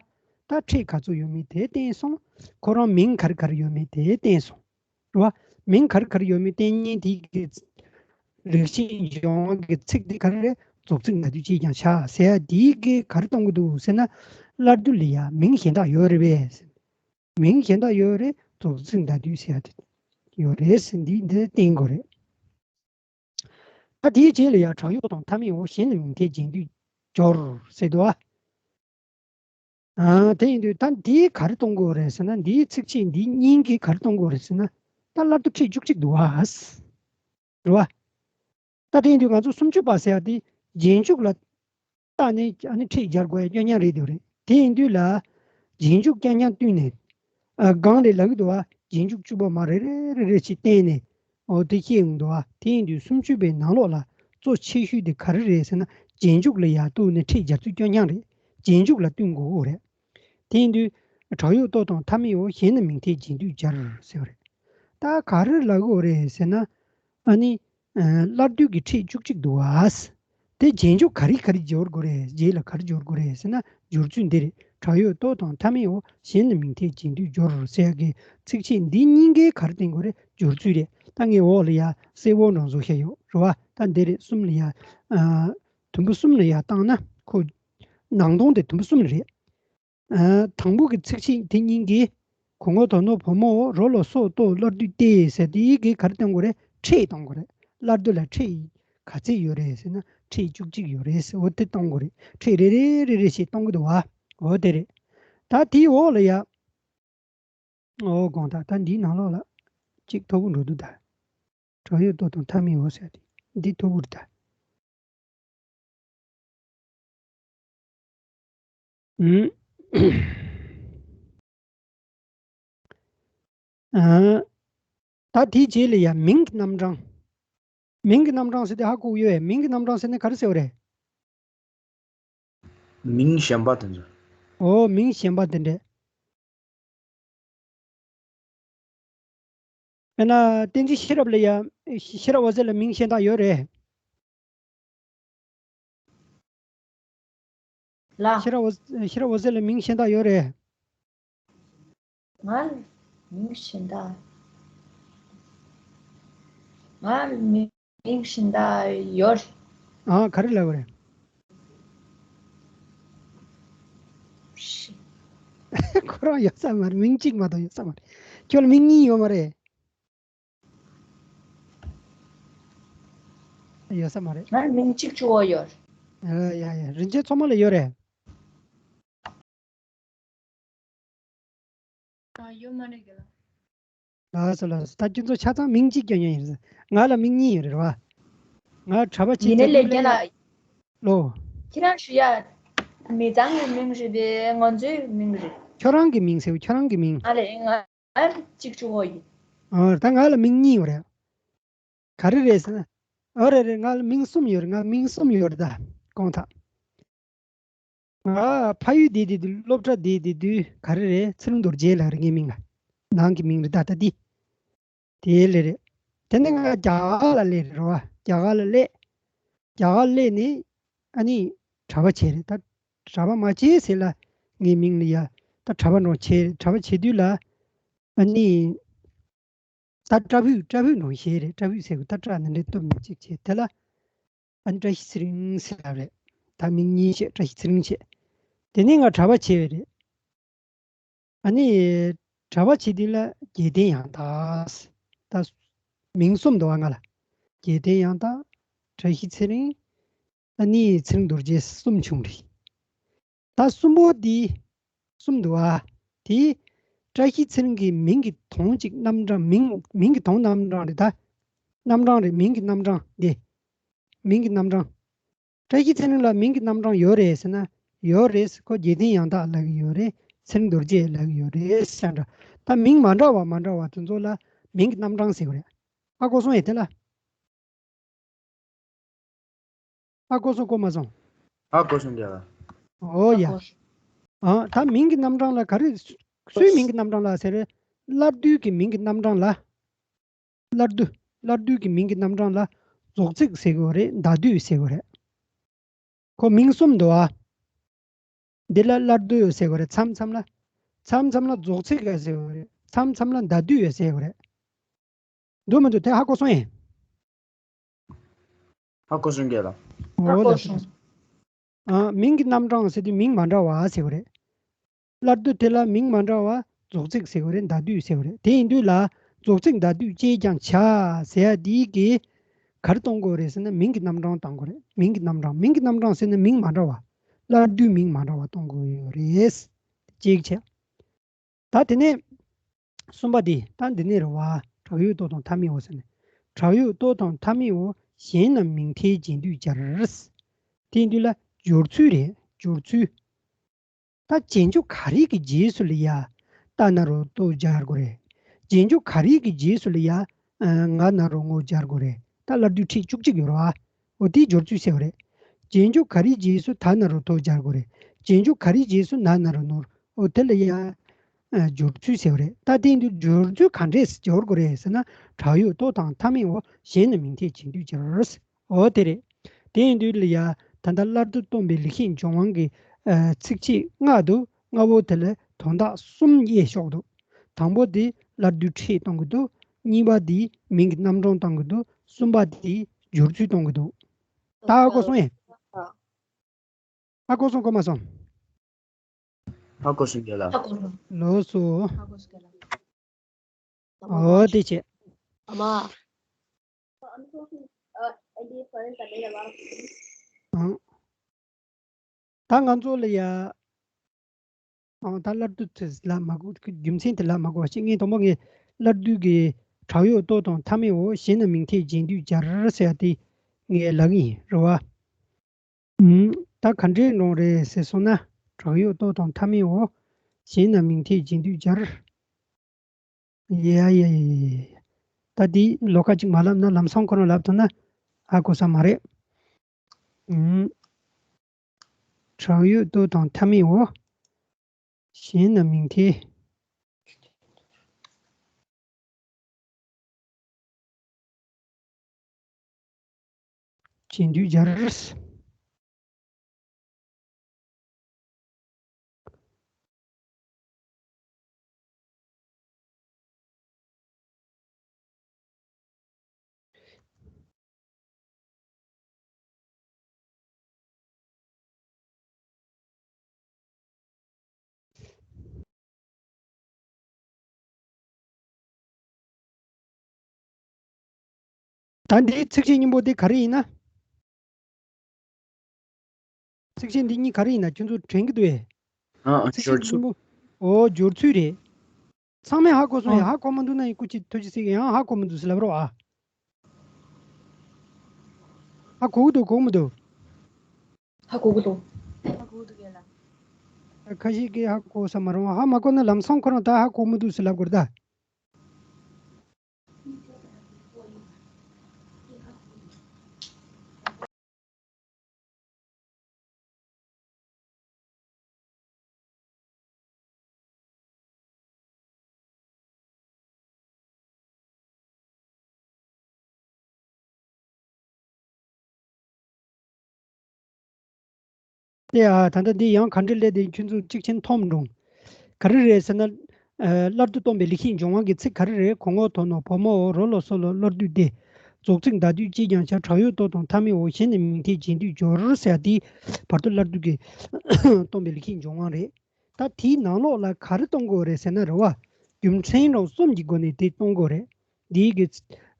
ད་ཕྲད་ག་ཚོད་ཡོད་མེད་དེ་བསྟན་སོང་། ཁོ་རང་མིང་ག་རེ་ག་རེ་ཡོད་མེད་དེ་བསྟན་སོང་། རེད་བ། མིང་ག་རེ་ག་རེ་ཡོད་མེད་བསྟན་མཁན་དེ་གི་ལེགས་བཤད་ལྗོན་དབང་གི་ཚིག་དེ་ག་རེ་རེད། རྫོགས་ཚིག་ཟླ་སྡུད་ཅེས་ཀྱང་བྱ་ཟེར་ཡ་དེ་གི་ག་རེ་གཏོང་གི་འདུག་ཟེར་ན། སླར་བསྡུ་ལ་ཡ་མིང་གཞན་དག་ཡོད་རེད་པས། མིང་གཞན་དག་ཡོད་རེད། རྫོགས་ཚིག་ཟླ་སྡུད་ཟེར་ཡ་དེ་ཡོད་རེད་ཟེར་འདི་འདི་བསྟན་དགོས་རེད། ད་དེའི་རྗེས་ལ་ཡང་བྲག་གཡོག་དང་མཐའ་མེད་འོ། གཞན་ལ་ཡོང་དེ་རྗེས་ཟློས་སྦྱོར་ཟེར་འདུག་ཨ། ཨ། དེ་ཡིན་དུས་ད་འདིའི་ག་རེ་གཏོང་དགོས་རེད་ཟེར་ན། འདིའི་ཚིགས་བཅད་འདི་གཉིས་ཀྱིས་ག་རེ་གཏོང་དགོས་རེད་ཟེར་ན། ད་སླར་བསྡུ་ཕྲད་བཅུ་གཅིག་འདུག་བ། རེད་བ། ད་དེ་ཡིན་དུས་ང་ཚོ་སུམ་ཅུ་པ་ཟེར་ཡ་དེ་རྗེས་འཇུག་ལ་བལྟས་ནས་ཨ་ནི་ཕྲད་སྦྱར་དགོས་ཡ་སྐྱོ་ཉང་རེད་འདུག་རེད། དེ་ཡིན་དུས་ལ་རྗེས་འཇུག་སྐྱོ་ཉང་བསྟུན་ནས། ཨ། སྒང་ལས་ལབ་ཀྱི་འདུག་བ། རྗེས་འཇུག་བཅུ་པ་མ་རེ་རེ་རེ་རེ་བྱས་བསྟན་ནས། འོ་དེ་བཤད་ཡོང་འདུག་བ། དེ་ཡིན་དུས་སུམ་ཅུ་པའི་ནང་ལོགས་ལ་གཙོ་ཆེ་ཤོས་དེ་ག་རེ་རེད་ཟེར་ན། རྗེས་འཇུག་ལ་ཡར་གཏུགས་ནས་ཕྲད་སྦྱར་ཚུལ་སྐྱོ་ཉང་རེད། རྗེས་འཇུག་ལ་བསྟུན་དགོས་ཀྱི་རེད། དེ་ཡིན་དུས་བྲག་གཡོག་ལྟོ་དང་མཐའ་མེད་འོ། གཞན་ནི་མིང་མཐའི་རྗེས་ཟློས་སྦྱར་ཟེར་བ་རེད། ད་ག་རེ་ལབ་དགོས་རེད་ཟེར་ན། ཨ་ནི། ཨ། སླར་བསྡུ་གི་ཕྲད་བཅུ་གཅིག་འདུག་བ། དེ་རྗེས་འཇུག་ག་རེ་ག་རེ་སྦྱོར་དགོས་རེད། རྗེས་ལ་ག་རེ་སྦྱོར་དགོས་རེད་ཟེར་ན། སྦྱོར་ཚུལ་འདི་རེད། བྲག་གཡོག་ལྟོ་དང་མཐའ་མེད་འོ། གཞན་ནི་མིང་མཐའི་རྗེས་ཟློས་སྦྱོར་ཟེར་ཡ་གི་ཚིགས་བཅད་འདི་གཉིས་ཀའི་ག་རེ་བསྟན་དགོས་རེད། སྦྱོར་ཚུལ་རེད། ད་ངས་འོག་ལ་ཡ་སེར་པོ་འདྲ་བཟོ་བཞག་ཡོད་རེད་བ། ད་འདི་རེད། གསུམ་ལ་ཡ། ཨ། དུམ་བུ་གསུམ་ལ་ཡ་བཏང་ན། ཁོ་ནང་དོན་དེ་དུམ་བུ་གསུམ་ལ་རེད། ཨ། དང་པོ་གི་ཚིགས་བཅད་དེ་གཉིས་ཀྱིས། གོས་སྔོ་དོ་ནོར་བུ་མོ་འོ། རོ་ལ་སོགས་ལྟོ་སླར་བསྡུས་ཏེ་ཟེར་དེ་གིས་ག་རེ་གཏོང་དགོས་རེད། ཕྲད་གཏོང་དགོས་རེད། སླར་བསྡུ་ལ་ཕྲད་ག་ཚད་ཡོད་རེད་ཟེར་ན། ཕྲད་བཅུ་གཅིག་ཡོད་རེད་ཟེར། འོ་དེ་གཏོང་དགོས་རེད། ཕྲད་རེ་རེ་རེ་རེ་བྱས་གཏོང་གི་འདུག་བ། འོ་དེ་རེད། ད་དེའི་འོག་ལ་ཡ། འོ་དགོངས་དག་ད་འདིའི་ནང་ལོགས་ལ་གཅིག་མཐོ་པོ་འགྲོ་འདུག་ད། བྲག་གཡོག་ལྟོ་དང་མཐའ་མེད་འོ་ཟེར་དེ་འདི་མཐོ་པོ་རེད་ད། ཨུམ། ཨ། ད་དེའི་རྗེས་ལ་ཡ་མིང་གི་རྣམ་གྲངས། མིང་གི་རྣམ་གྲངས་ཟེར་དེ་ཧ་གོ་ཡོད་པས། མིང་གི་རྣམ་གྲངས་ཟེར་ན་ག་རེ་ཟེར་བ་རེད། མིང་གཞན་པ་དེ་ཚོ། འོ། མིང་གཞན་པ་དེ་འདྲས། དཔེར་ན་བསྟན་འཛིན་ཤེས་རབ་ལ་ཡ། ཤེས་རབ་འོད་ཟེར་ལ་མིང་གཞན་དག་ཡོད་རེད། ལ། ཤེས་རབ་འོད། ཤེས་རབ་འོད་ཟེར་ལ་མིང་གཞན་དག་ཡོད་རེད། ང་ལ་མིང་གཞན་དག་ང་ལ་མིང་མིང་གཞན་དག་ཡོད། ཨ། ག་རེ་ལབ་པ་རེད། ཤི། ཁོ་རང་ཡོད་ས་མ་རེད། མིང་གཅིག་མ་གཏོགས་ཡོད་ས་མ་རེད། ཁྱོད་ལ་མིང་གཉིས་ཡོད་མ་རེད། ཡོད་ས་མ་རེད། ང་ལ་མིང་གཅིག་གཅིག་པོ་ཡོད། ཨ། ཡ་ཡ། རིན་ཆེན་མཚོ་མོ་ལ་ཡོད་རེད། ཨ། ཡོད་མ་རེད་རྒན་ལགས། ལགས་སོ་ལགས་སོ། ད་ཁྱོད་ཚོ་ཆ་ཚང་མིང་གཅིག་སྐྱོན་ཡོང་ཡིན། ང་ལ་མིང་གཉིས་ཡོད་རེད་བ། ང་གྲྭ་པ་བྱེད་ཡིན་ནའི་ལས་རྒན་ལགས། ལོ། ཁྱེད་རང་ཞུ་ཡ། མི་ཚང་གི་མིང་རེད་དེ་ང་ཚོའི་མིང་རེད། ཁྱོད་རང་གི་མིང་ཟེར། ཁྱོད་རང་གི་མིང་། ང་ལ་ང་ལ་གཅིག་གཅིག་པོ་ཡིན། ཨ། ད་ང་ལ་མིང་གཉིས་ཡོད་རེད། ག་རེ་རེད་ཟེར་ན། ཨོ་རེད་རེད། ང་ལ་མིང་གསུམ་ཡོད་རེད། ང་མིང་གསུམ་ཡོད་རེད་ད། དགོངས་དག་ང་ཕ་ཡུལ་བསྡད་བསྡད་དུས། སློབ་གྲྭ་བསྡད་བསྡད་དུས་ག་རེ་རེད། ཚེ་རིང་རྡོ་རྗེ་ལགས་རེད་ངའི་མིང་ལ། ནང་གི་མིང་རེད་ད། ད་འདི། དེ་ལས་རེད། དེ་ནས་ང་རྒྱ་གར་ལ་སླེབས་རེད་བ། རྒྱ་གར་ལ་སླེབས། རྒྱ་གར་སླེབས་ནས་ཨ་ནི་གྲྭ་པ་བྱས་རེད་ད། གྲྭ་པ་མ་བྱས་ཟེར་ལ་ངའི་མིང་ལ་ཡ། ད་གྲྭ་པ་འགྲོ་བྱས། གྲྭ་པ་བྱེད་དུས་ལ་ཨ་ནི། ད་བཀྲ་ཕུད། བཀྲ་ཕུད་ནང་བཞིན་རེད། བཀྲ་ཕུད་ཟེར་དགོས། ད་བཀྲ་ནི་འདྲེ་གཏུབ་ནས་གཅིག་བྱས། དེ་ལ་ཨ་ནི་བཀྲ་ཤིས་ཚེ་རིང་ཟེར་ཡ་རེད། ད་མིང་གཉིས་བྱས། བཀྲ་ཤིས་ཚེ་རིང་བྱས། དེ་ནས་ང་གྲྭ་པ་བྱས་པ་རེད། ཨ་ནི་གྲྭ་པ་བྱེད་དུས་ལ་རྒྱལ་ལྡན་ཡང་དག་ད་མིང་གསུམ་འདུག་བ་ང་ལ། རྒྱལ་ལྡན་ཡང་དག་བཀྲ་ཤིས་ཚེ་རིང་། ཨ་ནི་ཚེ་རིང་རྡོ་རྗེ་གསུམ་བྱུང་རེད། ད་གསུམ་པོ་འདི། གསུམ་འདུག་བ། དེ་བཀྲ་ཤིས་ཚེ་རིང་གི་མིང་གི་དོན་གཅིག་རྣམ་གྲངས། མིང་མིང་གི་དོན་རྣམ་གྲངས་རེད་ད། རྣམ་གྲངས་རེད། མིང་གི་རྣམ་གྲངས་འདི། མིང་གི་རྣམ་གྲངས། བཀྲ་ཤིས་ཚེ་རིང་ལ་མིང་གི་རྣམ་གྲངས་ཡོད་རེད་ཟེར་ན། ཡོད་རེད། ཁོ་རྒྱལ་ལྡན་ཡང་དག་ལབ་ཀྱི་ཡོད་རེད། ཚེ་རིང་རྡོ་རྗེ་ལབ་ཀྱི་ཡོད་རེད་ཟེར་འདྲ། ད་མིང་མ་འདྲ་བ་མ་འདྲ་བ་དེ་ཚོ་ལ་མིང་གི་རྣམ་གྲངས་ཟེར་གྱི་རེད། ཧ་གོ་སོང་ངས་དེ་ལ། ཧ་གོ་སོང་། གོ་མ་སོང་། ཧ་གོ་སོང་རྒན་ལགས། ཨོ་ཡ། ཨ། ད་མིང་གི་རྣམ་གྲངས་ལ་ག་རེ། སུའི་མིང་གི་རྣམ་གྲངས་ལ་ཟེར། སླར་བསྡུ་གི་མིང་གི་རྣམ་གྲངས་ལ། སླར་བསྡུ། སླར་བསྡུ་གི་མིང་གི་རྣམ་གྲངས་ལ་རྫོགས་ཚིག་ཟེར་གྱི་ཡོད་རེད། ཟླ་སྡུད་ཟེར་གྱི་ཡོད་རེད། ཁོ་མིང་གསུམ་འདུག་ཨ། འདི་ལ་སླར་བསྡུ་ཟེར་གྱི་ཡོད་རེད། མཚམས་མཚམས་ལ། མཚམས་མཚམས་ལ་རྫོགས་ཚིག་ཟེར་གྱི་ཡོད་རེད། མཚམས་མཚམས་ལ་ཟླ་སྡུད་ཟེར་གྱི་ཡོད་རེད། འདུག་མི་འདུག་དེ་ཧ་གོ་སོང་ངས། ཧ་གོ་སོང་རྒན་ལགས། འོ་ཧ་གོ་ལགས། སོང་། ཨ། མིང་གི་རྣམ་གྲངས་ཟེར་དུས་མིང་མ་འདྲ་བ་ཟེར་གྱི་རེད། སླར་བསྡུ་དེ་ལ་མིང་མ་འདྲ་བ་རྫོགས་ཚིག་ཟེར་གྱི་རེད། ཟླ་སྡུད་ཟེར་གྱི་རེད། དེ་ཡིན་དུས་ལ་རྫོགས་ཚིག་ཟླ་སྡུད་ཅེས་ཀྱང་བྱ་ཟེར་ཡ་དེ་གིས་ག་རེ་གཏོང་དགོས་རེད་ཟེར་ན། མིང་གི་རྣམ་གྲངས་གཏོང་དགོས་རེད། མིང་གི་རྣམ་གྲངས། མིང་གི་རྣམ་གྲངས་ཟེར་ན་མིང་མ་འདྲ་བ། སླར་བསྡུ་མིང་མ་འདྲ་བ་གཏོང་དགོས་ཡོད་རེད། གཅིག་བྱས། ད་དེ་ནས་གསུམ་པ་འདི་ད་འདི་ནས་རེད་བ། དྲག་ཡོད་ལྟོ་དང་མཐའ་མེད་འོ་ཟེར་ནས། དྲག་ཡོད་ལྟོ་དང་མཐའ་མེད་འོ། གཞན་རྣམས་མིང་མཐའི་རྗེས་འདུས་སྦྱར། དེ་ཡིན་དུས་ལ་སྦྱོར་ཚུལ་རེད། སྦྱོར་ཚུལ། ད་རྗེས་འཇུག་ག་རེ་གི་རྗེས་སུ་ལ་ཡ། ད་ན་རོ་ལྟོ་སྦྱར་དགོས་རེད། རྗེས་འཇུག་ག་རེ་གི་རྗེས་སུ་ལ་ཡ། ཨ། ང་ན་རོ་ངོ་སྦྱར་དགོས་རེད། ད་སླར་བསྡུ་ཕྲད་བཅུ་གཅིག་ཡོད་རེད་བ། འོ་དེའི་སྦྱོར་ཚུལ་ཟེར་བ་རེད། རྗེས་འཇུག་ག་རེ་རྗེས་སུ་ད་ན་རོ་ལྟོ་སྦྱར་དགོས་རེད། རྗེས་འཇུག་ག་རེ་རྗེས་སུ་ན་ན་རོ་ནོར། འོ་དེ་ལ་ཡ། ཨ། སྦྱོར་ཚུལ་ཟེར་བ་རེད། ད་དེ་ཡིན་དུས་སྦྱོར་ཚུལ་ག་འདྲས་སྦྱོར་དགོས་རེད་ཟེར་ན། དྲག་ཡོད་ལྟོ་དང་མཐའ་མེད་འོ། གཞན་རྣམས་མིང་མཐའི་རྗེས་འདུས་སྦྱར། འོ་དེ་རེད། དེ་ཡིན་དུས་ལ་ཡ། ད་ལྟ་སླར་བསྡུ་སྟོན་པའི་ལེགས་བཤད་ལྗོན་དབང་གི། ཨ། ཚིགས་བཅད་ལྔ་འདུག་ལྔ་པོ་དེ་ལ་དོན་དག་གསུམ་དབྱེ་ཞོག་འདུག་དང་པོ་དེ་སླར་བསྡུ་ཕྲད་གཏོང་གི་འདུག་གཉིས་པ་དེ་མིང་གི་རྣམ་གྲངས་གཏོང་གི་འདུག་གསུམ་པ་དེ་སྦྱོར་ཚུལ་གཏོང་གི་འདུག་ད་ཧ་གོ་སོང་ངས། ཧ་གོ་སོང་། གོ་མ་སོང་། ཧ་གོ་སོང་རྒན་ལགས། ལགས་སོ། ཧ་གོ་སོང་རྒན་ལགས། འོ་དེ་བྱས། ཨ་མ། ཨང་། ད་ང་ཚོ་ལ་ཡ། ཨང་། ད་སླར་བསྡུ་དེ་ལབ་མ་དགོས། རྒྱུ་མཚན་དེ་ལབ་མ་དགོས་པ་ཞིག་ངས་དང་པོ་ངས་སླར་བསྡུ་གི་དྲག་ཡོད་ལྟོ་དང་མཐའ་མེད་འོ། གཞན་རྣམས་མིང་མཐའི་རྗེས་འདུས་སྦྱར་ཟེར་ཡ་དེ་ངས་ལབ་ཀྱི་ཡིན་རེད་བ། ཨུམ། ད་ག་འདྲའི་ནང་རེད་ཟེར་སོང་ན། དྲག་ཡོད་ལྟོ་དང་མཐའ་མེད་འོ། གཞན་རྣམས་མིང་མཐའི་རྗེས་འདུས་སྦྱར། ཡ་ཡ་ཡ་ཡ་ཡ། ད་འདི་ལོགས་ཀ་ཅིག་མ་ལབ་ན། ལམ་སང་ཁོ་རང་ལབ་ཐུབ་ན་ཧ་གོ་ས་མ་རེད། ཨུམ། དྲག་ཡོད་ལྟོ་དང་མཐའ་མེད་འོ། གཞན་རྣམས་མིང་མཐའི་རྗེས་འདུས་སྦྱར། ད་འདིའི་ཚིགས་བཅད་གཉིས་པོ་དེ་ག་རེ་ཡིན་ན། ཚིགས་བཅད་འདི་གཉིས་ག་རེ་ཡིན་ན་ཁྱོད་ཚོ་དྲན་གྱི་འདུག་ཨེ། ཨ། ཨ། ཚིགས་བཅད་སྦྱོར་ཚུལ། གཉིས་པོ། འོ། སྦྱོར་ཚུལ་རེད། ཚང་མས་ཧ་གོ་སོང་ཨེ། ཨ། ཧ་གོ་མ་འདུག་ན་ཡིན་སྐུ་མཁྱེན་ཐུགས་རྗེ་གཟིགས། ཡང་ཧ་གོ་མི་འདུག་ཟེར་ལབ་རོགས་ཨ། ཧ་གོ་གི་འདུག་གོ་མི་འདུག་ཧ་གོ་གི་འདུག་ཧ་གོ་གི་འདུག་གས་ལ། ཁ་ཤས་ཀྱིས་ཧ་གོ་ས་མ་རེད་བ། ཧ་མ་གོ་ན་ལམ་སང་ཁོ་རང་ད་ཧ་གོ་མི་འདུག་ཟེར་ལབ་དགོས་རེད་ད། དེ་ཨ། ད་ལྟ་འདི་ཡང་ག་འདྲ་སླེབས་དེ་ཁྱོད་ཚོ་གཅིག་ཆེན་མཐོང་མི་འགྲོ། ག་རེ་རེད་ཟེར་ན། ཨ། སླར་བསྡུ་སྟོན་པའི་ལེགས་བཤད་ལྗོན་དབང་གི་ཚིག་ག་རེ་རེད། གོ་ངོ་དོ་ནོ་བུ་མོའོ། རོ་ལ་སོ་ལ་སླར་བསྡུ་སྟེ། རྫོགས་ཚིག་ཟླ་སྡུད་ཅེས་ཀྱང་བྱ། དྲག་ཡོད་ལྟོ་དང་མཐའ་མེད་འོ། གཞན་ནི་མིང་མཐའི་རྗེས་འདུས་སྦྱོར་ཟེར་ཡ་དེ་བར་དུ་སླར་བསྡུ་གི་སྟོན་པའི་ལེགས་བཤད་ལྗོན་དབང་རེད། ད་དེའི་ནང་ལོགས་ལ་ག་རེ་གཏོང་དགོས་རེད་ཟེར་ན་རེད་བ། རྒྱུ་མཚན་རང་གསུམ་གྱི་སྒོ་ནས་དེ་གཏོང་དགོས་རེད། འདིའི་གི།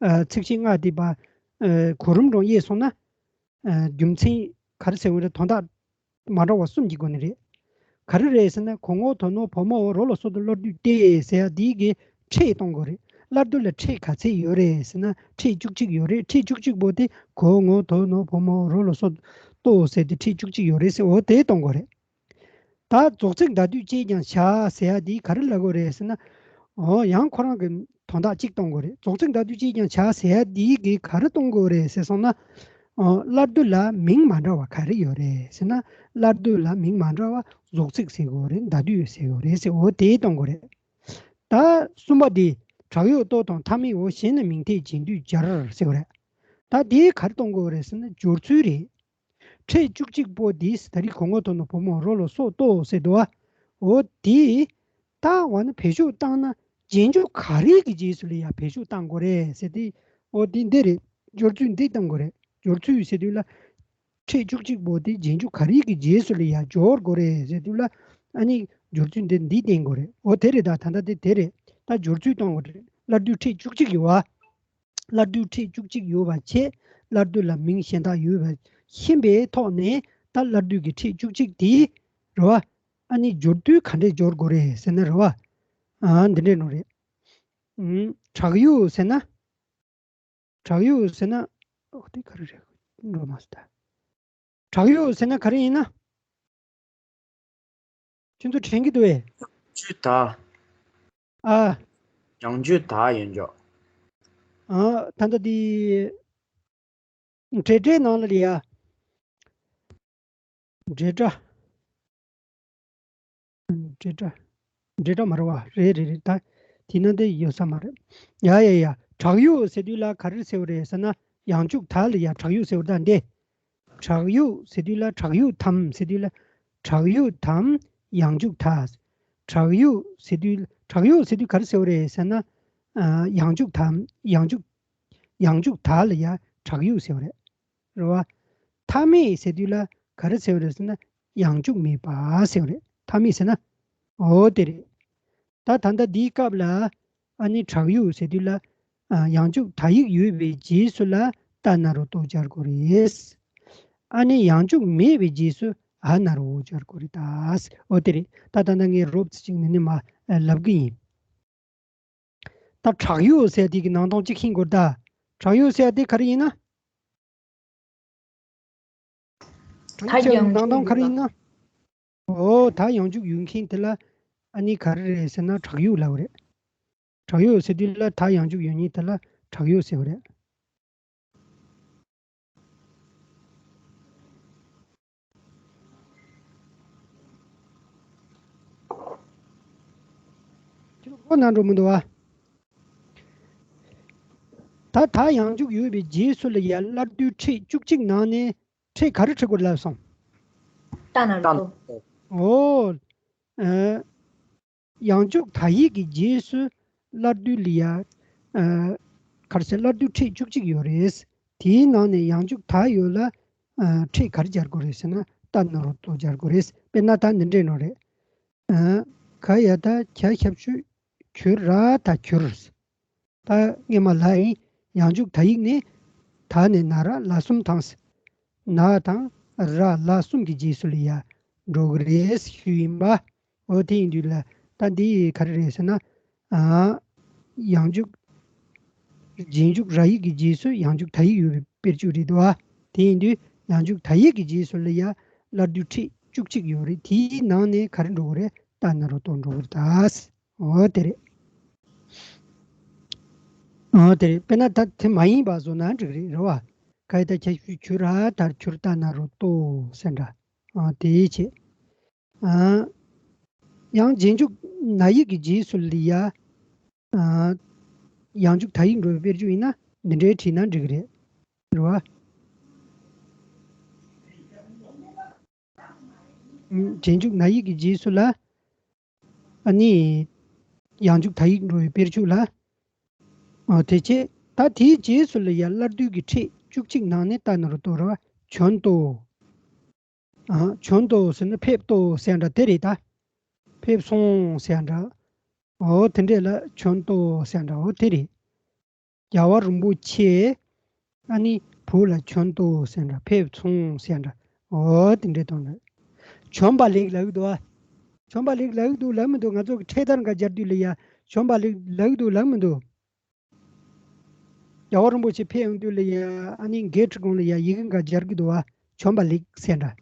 ཨ། ཚིགས་བཅད་ལྔ་དེ་བ། ཨ། གོ་རིམ་རང་དབྱེ་སོང་ན། ཨ། རྒྱུ་མཚན་ག་རེ་ཟེར་བ་རེད། དོན་དག་མ་འདྲ་བ་གསུམ་གྱི་སྒོ་ནས་རེད། ག་རེ་རེད་ཟེར་ན། གོ་ངོ་དོ་ནོ་བུ་མོའོ། རོ་ལ་སོ་ལྟོ་སླར་བསྡུ་སྟེ་ཟེར་ཡ་འདིའི་གི་ཕྲད་གཏོང་དགོས་རེད། སླར་བསྡུ་ལ་ཕྲད་ག་ཚད་ཡོད་རེད་ཟེར་ན། ཕྲད་བཅུ་གཅིག་ཡོད་རེད། ཕྲད་བཅུ་གཅིག་པོ་དེ་གོ་ངོ་དོ་ནོ་བུ་མོའོ། རོ་ལ་སོ་ལྟོ་ཟེར་དེ་ཕྲད་བཅུ་གཅིག་ཡོད་རེད་ཟེར། འོ་དེ་གཏོང་དགོས་རེད། ད་རྫོགས་ཚིག་ཟླ་སྡུད་ཅེས་ཀྱང་བྱ་ཟེར་ཡ་འདི་ག་རེ་ལབ་དགོས་རེད་ཟེར་ན། འོ། ཡང་ཁོ་རང་གི་དོན་དག་གཅིག་གཏོང་དགོས་རེད། རྫོགས་ཚིག་ཟླ་སྡུད་ཅེས་ཀྱང་བྱ་ཟེར་ཡ་འདི་གི་ག་རེ་གཏོང་དགོས་རེད་ཟེར་སོང་ན། འོ། སླར་བསྡུ་ལ་མིང་མ་འདྲ་བ་ག་རེ་ཡོད་རེད་ཟེར་ན། སླར་བསྡུ་ལ་མིང་མ་འདྲ་བ་རྫོགས་ཚིག་ཟེར་དགོས་རེད། ཟླ་སྡུད་ཟེར་དགོས་རེད་ཟེར། འོ་དེ་གཏོང་དགོས་རེད། ད་གསུམ་པ་འདི་དྲག་ཡོད་ལྟོ་དང་མཐའ་མེད་འོ། གཞན་ནི་མིང་མཐའི་རྗེས་འདུས་སྦྱར་ཟེར་བ་རེད། ད་དེ་ག་རེ་གཏོང་དགོས་རེད་ཟེར་ན་སྦྱོར་ཚུལ་རེད། ཕྲད་བཅུ་གཅིག་པོ་འདི་ད་རེས་གོ་ངོ་དོ་ནོ་བུ་མོ་རོ་ལ་སོ་ལྟོ་ཟེར་འདུག་བ། འོ་དེ་ད་འོ་ན་བེད་སྤྱོད་བཏང་ན་རྗེས་འཇུག་ག་རེ་གི་རྗེས་སུ་ལ་ཡ་བེད་སྤྱོད་བཏང་དགོས་རེད་ཟེར་ཏེ། འོ་དེ་འདི་རེད། སྦྱོར་ཚུལ་འདི་གཏོང་དགོས་རེད། སྦྱོར་ཚུལ་ཟེར་དུས་ལ། ཕྲད་བཅུ་གཅིག་པོ་དེ་རྗེས་འཇུག་ག་རེ་གི་རྗེས་སུ་ལ་ཡ་སྦྱོར་དགོས་རེད་ཟེར་དུས་ལ། ཨ་ནི་སྦྱོར་ཚུལ་འདི་འདི་བསྟན་དགོས་རེད། འོ་དེ་རེད། ད་ད་ལྟ་དེ་དེ་རེད། ད་སྦྱོར་ཚུལ་གཏོང་དགོས་རེད། སླར་བསྡུ་ཕྲད་བཅུ་གཅིག་ཡོད་བ། སླར་བསྡུ་ཕྲད་བཅུ་གཅིག་ཡོད་པ་བྱས། སླར་བསྡུ་ལ་མིང་གཞན་དག་ཡོད་པ་ཤེས་པའི་ཐོག་ནས། ད་སླར་བསྡུ་གི་ཕྲད་བཅུ་གཅིག་དེ་རེད་བ། ཨ་ནི་སྦྱོར་དུས་ག་འདྲས་སྦྱོར་དགོས་རེད་ཟེར་ན་རེད་བ། ཨ་འདི་འདྲས་ནོ་རེད། ཨུམ། དྲག་ཡུག་ཟེར་ན། དྲག་ཡུག་ཟེར་ན། འོ་དེ་ག་རེ་རེད་འགྲོ་མ་སོང་ད། དྲག་ཡུག་ཟེར་ན་ག་རེ་ཡིན་ན། ཁྱོད་ཚོ་དྲན་གྱི་འདུག་བས། ཡང་བཅུད་དག་ཨ། ཡང་བཅུད་དག་ཡིན་འཇོག་ཨ་ད་ལྟ་དེ། འབྲེལ་སྒྲའི་ནང་ལ་ལ་ཡ། འབྲེལ་སྒྲ། འབྲེལ་སྒྲ། འབྲེལ་སྒྲ་མ་རེད་བ། རེད་རེད་རེད་ད། དེས་ན་དེ་ཡོད་ས་མ་རེད། ཡ་ཡ་ཡ། དྲག་ཡུག་ཟེར་དུས་ལ་ག་རེ་ཟེར་བ་རེད་ཟེར་ན། ཡང་འཇུག་ད་ལ་ཡ་དྲག་ཡུག་ཟེར་བ་ད་འདི། དྲག་ཡུག་ཟེར་དུས་ལ་དྲག་ཡུག་དམ་ཟེར་དུས་ལ། དྲག་ཡུག་དམ། ཡང་འཇུག་ད། དྲག་ཡུག་ཟེར་དུས་དྲག་ཡུག་ཟེར་དུས་ག་རེ་ཟེར་བ་རེད་ཟེར་ན། ཨ། ཡང་འཇུག་དམ། ཡང་འཇུག་ཡང་འཇུག་ད་ལ་ཡ་དྲག་ཡུག་ཟེར་བ་རེད། རེད་བ། མཐའ་མེད་ཟེར་དུས་ལ་ག་རེ་ཟེར་བ་རེད་ཟེར་ན། ཡང་འཇུག་མེད་པ་ཟེར་བ་རེད། མཐའ་མེད་ཟེར་ན། འོ་དེ་རེད། ད་ད་ལྟ་འདིའི་སྐབས་ལ། ཨ་ནི་དྲག་ཡུག་ཟེར་དུས་ལ། ཨ། ཡང་འཇུག་ད་ཡིག་ཡོད་པའི་རྗེས་སུ་ལ་ཏ་ན་རོ་ཏོ་སྦྱར་དགོས་རེད། ཨ་ནི་ཡང་འཇུག་མེད་པའི་རྗེས་སུ་འ་ན་རོ་འོ་སྦྱར་དགོས་རེད་ད། འོ་དེ་རེད། ད་ད་ལྟ་ངས་རོབ་ཙམ་ཅིག་ནི་ནི་མ་ལབ་གི་ཡིན། ད་དྲག་ཡུག་ཟེར་དེ་གི་ནང་དོན་གཅིག་ཤེས་དགོས་ད། དྲག་ཡུག་ཟེར་དེ་ག་རེ་ཡིན་ན། དྲག་ཡུག་ཟེར་ནང་དོན་ག་རེ་ཡིན་ན། འོ་ད་ཡང་འཇུག་ཡོད་མཁན་དེ་ལ་ཨ་ནི་ག་རེ་རེད་ཟེར་ན་དྲག་ཡུག་ལབ་རེད། དྲག་ཡུག་ཟེར་དུས་ལ་ད་ཡང་འཇུག་ཡོད་མཁན་དེ་ལ་དྲག་ཡུག་ཟེར་བ་རེད། ཁྱེད་ཁོ་ན་འགྲོ་མི་འདུག་བ། ད་ད་ཡང་འཇུག་ཡོད་པའི་རྗེས་སུ་ལ་ཡ་སླར་བསྡུའི་ཕྲད་བཅུ་གཅིག་ནང་ནས་ཕྲད་ག་རེ་ཁྲིད་དགོས་ལབ་སོང་། ཏ་ན་རོ་ཏོ། འོ། ཨ། ཡང་འཇུག་ད་ཡིག་གི་རྗེས་སུ་སླར་བསྡུ་ལ་ཡ། ཨ། ག་རེ་ཟེར་སླར་བསྡུ་ཕྲད་བཅུ་གཅིག་ཡོད་རེད། དེའི་ནང་ནས་ཡང་འཇུག་ད་ཡོད་ལ། ཨ། ཕྲད་ག་རེ་སྦྱར་དགོས་རེད་ཟེར་ན་ཏ་ན་རོ་ཏོ་སྦྱར་དགོས་རེད། དཔེར་ན་ད་འདི་འདྲས་ནོ་རེད། ཨ། ག་ཡ་ད་གྱ་ཞབས་ཀྱུ་གྱུ་ར་ད་གྱུར། ད་སྔས་མ་ལ་ཡིན། ཡང་འཇུག་ད་ཡིག་ནི། ད་ནས་ན་ར་ལ་གསུམ་དང་། ན་དང་ར་ལ་གསུམ་གྱི་རྗེས་སུ་ལ་ཡ་འགྲོ་གི་རེད་ཞུས་ཡིན་པ། འོ་དེ་ཡིན་དུས་ལ་ད་འདི་ག་རེ་རེད་ཟེར་ན། ཨ། ཡང་འཇུག་རྗེས་འཇུག་ར་ཡིག་གི་རྗེས་སུ་ཡང་འཇུག་ད་ཡིག་ཡོད་པའི་དཔེར་བརྗོད་རེད་འདུག་ཨ། དེ་ཡིན་དུས་ཡང་འཇུག་ད་ཡིག་གི་རྗེས་སུ་ལ་ཡ་སླར་བསྡུ་ཕྲད་བཅུ་གཅིག་ཡོད་རེད། དེའི་ནང་ནས་ག་རེ་འགྲོ་གི་རེད། ཏ་ན་རོ་ཏོ་འགྲོ་གི་རེད་ད། འོ་དེ་རེད། འོ་དེ་རེད། དཔེར་ན་ད་དེ་མ་ཡིན་པ་བཟོ་ན་འགྲིག་རེད་རེད་བ། ག་ཡི་ད་ཁྱ་ཞུ་ཁྱུ་ར་ད་ཁྱུར་ཏ་ན་རོ་ཏོ་ཟེར་འདྲ། འོ་དེའི་ཆེད། ཨ། ཡང་རྗེས་འཇུག་ན་ཡིག་གི་རྗེས་སུ་ལ་ཡ། ཨ། ཡང་འཇུག་ད་ཡིག་འགྲོ་བའི་དཔེར་བརྗོད་ཡིན་ན་འདི་འདྲའི་བྲིས་ན་འགྲིག་གི་རེད། རེད་བ། རྗེས་འཇུག་ན་ཡིག་གི་རྗེས་སུ་ལ། ཨ་ནི། ཡང་འཇུག་ད་ཡིག་འགྲོ་བའི་དཔེར་བརྗོད་ལ། ཨ། དེ་བྱས་ད་དེའི་རྗེས་སུ་ལ་ཡ་སླར་བསྡུ་གི་ཕྲད་བཅུ་གཅིག་ནང་ནས་ཏ་ན་རོ་ཏོ་ར་བ་བྱོན་ཏོ། ཨ། བྱོན་ཏོ་ཟེར་ན་ཕེབས་ཏོ་ཟེར་འདྲ་དེ་རེད་ད། ཕེབས་སོང་ཟེར་འདྲ། འོ་དེ་འདྲས་ལ་བྱོན་ཏོ་ཟེར་འདྲ་འོ་དེ་རེད། རྒྱལ་བ་རིན་པོ་ཆེ། ཨ་ནི་བོད་ལ་བྱོན་ཏོ་ཟེར་འདྲ་ཕེབས་སོང་ཟེར་འདྲ། འོ་དེ་འདྲས་དང་འདྲ། བྱོན་པ་ལེགས་ལབ་ཀྱི་འདུག་ཨ། བྱོན་པ་ལེགས་ལབ་ཀྱི་འདུག་ལབ་མི་འདུག་ང་ཚོ་གི་འཕྲེད་དར་འགའ་སྦྱར་དུས་ལ་ཡ་བྱོན་པ་ལེགས་ལབ་ཀྱི་འདུག་ལབ་མི་འདུག་རྒྱལ་བ་རིན་པོ་ཆེ་ཕེབས་ཡོང་དུས་ལ་ཡ་ཨ་ནི་གེ་ཊི་གོང་ལ་ཡ་ཡི་གེ་འགའ་སྦྱར་གྱི་འདུག་བ། བྱོན་པ་ལེགས་ཟེར་འདྲ།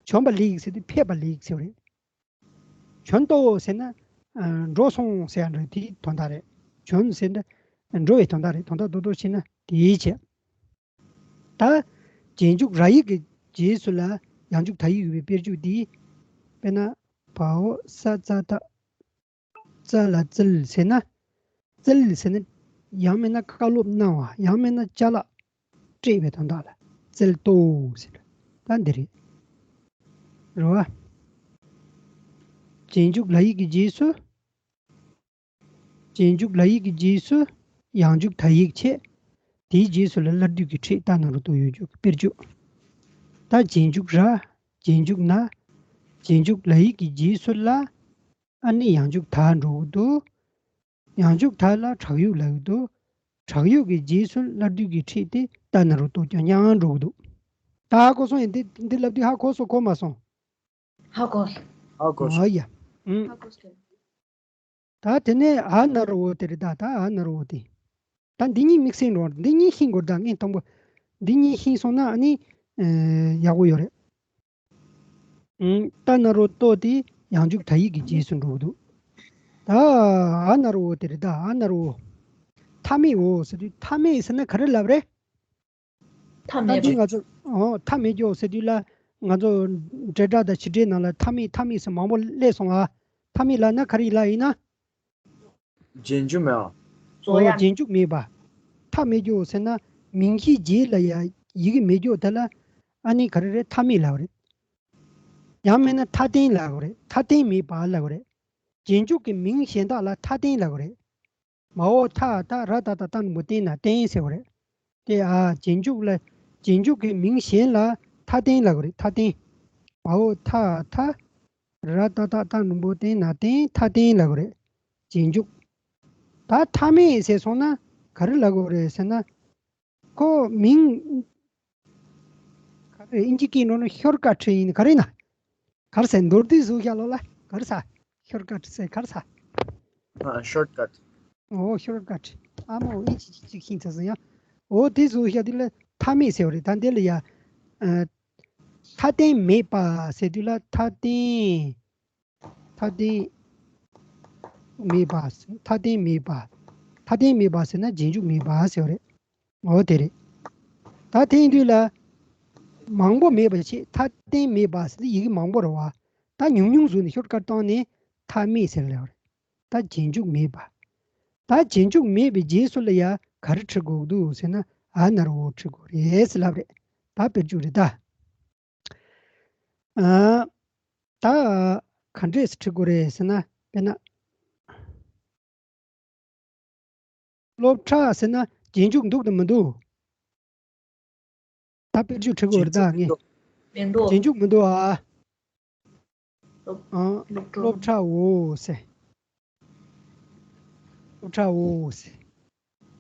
བྱོན་པ་ལེགས་ཟེར་དུས་ཕེབས་པ་ལེགས་ཟེར་བ་རེད། བྱོན་ཏོ་ཟེར་ན། ཨ། འགྲོ་སོང་ཟེར་ཡ་འདྲ་དེའི་དོན་དག་རེད། བྱོན་ཟེར་ན། འགྲོ་བའི་དོན་དག་རེད། དོན་དག་རྡོག་རྡོག་བྱས་ན་དེའི་ཆེད། ད། རྗེས་འཇུག་ར་ཡིག་གི་རྗེས་སུ་ལ་ཡང་འཇུག་ད་ཡིག་ཡོད་པའི་དཔེར་བརྗོད་འདི། དཔེར་ན། བའོ་ས་ཙ་ད། ཙ་ལ་ཙིལ་ཟེར་ན། ཙིལ་ཟེར་ན། ཡང་མིན་ན་བཀའ་སློབ་གནང་བ། ཡང་མིན་ན་ཅ་ལག་སྤྲད་པའི་དོན་དག་ལ་ཙིལ་ཏོ་ཟེར། ད་འདི་རེད། རེད་བ། རྗེས་འཇུག་ལ་ཡིག་གི་རྗེས་སུ། རྗེས་འཇུག་ལ་ཡིག་གི་རྗེས་སུ་ཡང་འཇུག་ད་ཡིག་བྱས། དེའི་རྗེས་སུ་ལ་སླར་བསྡུ་གི་ཕྲད་ཏ་ན་རོ་ཏོ་ཡོད་རྒྱུ་གི་དཔེར་བརྗོད། ད་རྗེས་འཇུག་ར། རྗེས་འཇུག་ན། རྗེས་འཇུག་ལ་ཡིག་གི་རྗེས་སུ་ལ། ཨ་ནི་ཡང་འཇུག་ད་འགྲོ་གི་འདུག་ཡང་འཇུག་ད་ལ་དྲག་ཡུག་ལབ་ཀྱི་འདུག་དྲག་ཡུག་གི་རྗེས་སུ་སླར་བསྡུ་གི་ཕྲད་དེ་ཏ་ན་རོ་ཏོ་རྐྱང་རྐྱང་འགྲོ་གི་འདུག་ད་ཧ་གོ་སོང་ཡིན། འདི་འདི་ལབ་དུས་ཧ་གོ་སོང་གོ་མ་སོང་། ཧ་གོ། ཨ་གོ་ཨ་ཡ། ཨུམ། ད་དེ་ནས་ཨ་ན་རོ་བོ་དེ་རེད་ད། ད་ཨ་ན་རོ་བོ་དེ། ད་འདི་གཉིས་དམིགས་བསལ་འགྲོ། འདི་གཉིས་ཤེས་དགོས་ད། ངས་དང་པོ་འདི་གཉིས་ཤེས་སོང་ན་ཨ་ནི་ཡག་པོ་ཡོད་རེད། ཨུམ། ཏ་ན་རོ་ཏོ་དེ་ཡང་འཇུག་ད་ཡིག་གི་རྗེས་སུ་འགྲོ་གི་འདུག་ད་ཨ་ན་རོ་བོ་དེ་རེད་ད། ཨ་ན་རོ་བོ། མཐའ་མེད་འོ་ཟེར་དུས་མཐའ་མེད་ཟེར་ན་ག་རེ་ལབ་རེད། མཐའ་ད་མེད་འདི་པ། ང་ཚོ་ཨོ་མཐའ་མེད་རྒྱུ་ཟེར་དུས་ལ་ང་ཚོ་འབྲེལ་སྒྲ་དང་བྱེད་སྒྲའི་ནང་ལ་མཐའ་མེད་མཐའ་མེད་ཟེར་མང་པོ་སླེབས་སོང་ཨ། མཐའ་མེད་ལབ་ན་ག་རེ་ལབ་ཡིན་ན། རྗེས་འཇུག་མེད་པ། ཨོ་རྗེས་འཇུག་མེད་པ། མཐའ་མེད་རྒྱུ་ཟེར་ན་མིང་གཞིའི་རྗེས་ལ་ཡ་ཡི་གེ་མེད་རྒྱུ་དེ་ལ་ཨ་ནི་ག་རེ་རེད། མཐའ་མེད་ལབ་རེད། ཡང་མིན་ན་མཐའ་རྟེན་ལབ་རེད། མཐའ་རྟེན་མེད་པ་ལབ་རེད། རྗེས་འཇུག་གི་མིང་གཞན་དག་ལ་མཐའ་རྟེན་ལབ་རེད། མའོ་ཐ་ཐ་ར་ཏ་ཏ་ཏ་ནུ་མོ་རྟེན་ན་རྟེན་ཟེར་བ་རེད། དེ་ཨ་རྗེས་འཇུག་ལ་རྗེས་འཇུག་གི་མིང་གཞན་ལ་མཐའ་རྟེན་ལབ་དགོས་རེད། མཐའ་རྟེན། མའོ་ཐ་ཐ་ར་ཏ་ཏ་ཏ་ནུ་མོ་རྟེན་ན་རྟེན། མཐའ་རྟེན་ལབ་དགོས་རེད། རྗེས་འཇུག་ད་མཐའ་མེད་ཟེར་སོང་ན་ག་རེ་ལབ་དགོས་རེད་ཟེར་ན། ཁོ་མིང་ག་རེ་ཨིན་ཇི་སྐད་ནང་ན་ཤོར་ཀ་ཊི་ཡིན། ག་རེ་ན། ག་རེ་ཟེར། མདོར་བསྡུས་བཟོ་བཞག་ལོ་ལ་ག་རེ་ཟེར། ཤོར་ཀ་ཊི་ཟེར་ག་རེ་ཟེར། ཨ། ཤོར་ཀ་ཊི། ཨོ་ཤོར་ཀ་ཊི། ཨ་མ་འོ་ཨི་ཅི་ཅི་ཅིག་ཤིང་ཚ་ཟེར་ཡ། འོ་དེ་བཟོ་བཞག་དུས་ལ་མཐའ་མེད་ཟེར་བ་རེད། ད་འདི་ལ་ཡ། ཨ། མཐའ་རྟེན་མེད་པ་ཟེར་དུས་ལ་མཐའ་རྟེན། མཐའ་རྟེན་མེད་པ། མཐའ་རྟེན་མེད་པ། མཐའ་རྟེན་མེད་པ་ཟེར་ན་རྗེས་འཇུག་མེད་པ་ཟེར་བ་རེད། འོ་དེ་རེད། ད་དེང་དུས་ལ་མང་པོ་མེད་པ་བྱས། མཐའ་རྟེན་མེད་པ་ཟེར་ཡི་གེ་མང་པོ་རེད་བ། ད་ཉུང་ཉུང་བཟོས་ནས་ཤོར་ཀ་ཊི་བཏང་ནས་མཐའ་མེད་ཟེར་ལབ་རེད། ད་རྗེས་འཇུག་མེད་པ། ད་རྗེས་འཇུག་མེད་པའི་རྗེས་སུ་ལ་ཡ་ག་རེ་ཁྲིད་དགོས་འདུག་ཟེར་ན་ཨ་ན་རོ་བོ་ཁྲིད་དགོས་རེད་ཟེར་ལབ་རེད། ད་དཔེར་བརྗོད་རེད་ད། ཨ། ད་ག་འདྲས་སེ་ཁྲིད་དགོས་རེད་ཟེར་ན། དཔེར་ན། སློབ་གྲྭ་ཟེར་ན་རྗེས་འཇུག་འདུག་དང་མི་འདུག་ད་དཔེར་བརྗོད་ཁྲིད་དགོས་རེད་ད་ངས། མི་འདུག་རྗེས་འཇུག་མི་འདུག་ཨ། སློབ་ཨ། སློབ་གྲྭ། སློབ་གྲྭ་འོ་ཟེར། སློབ་གྲྭ་འོ་ཟེར།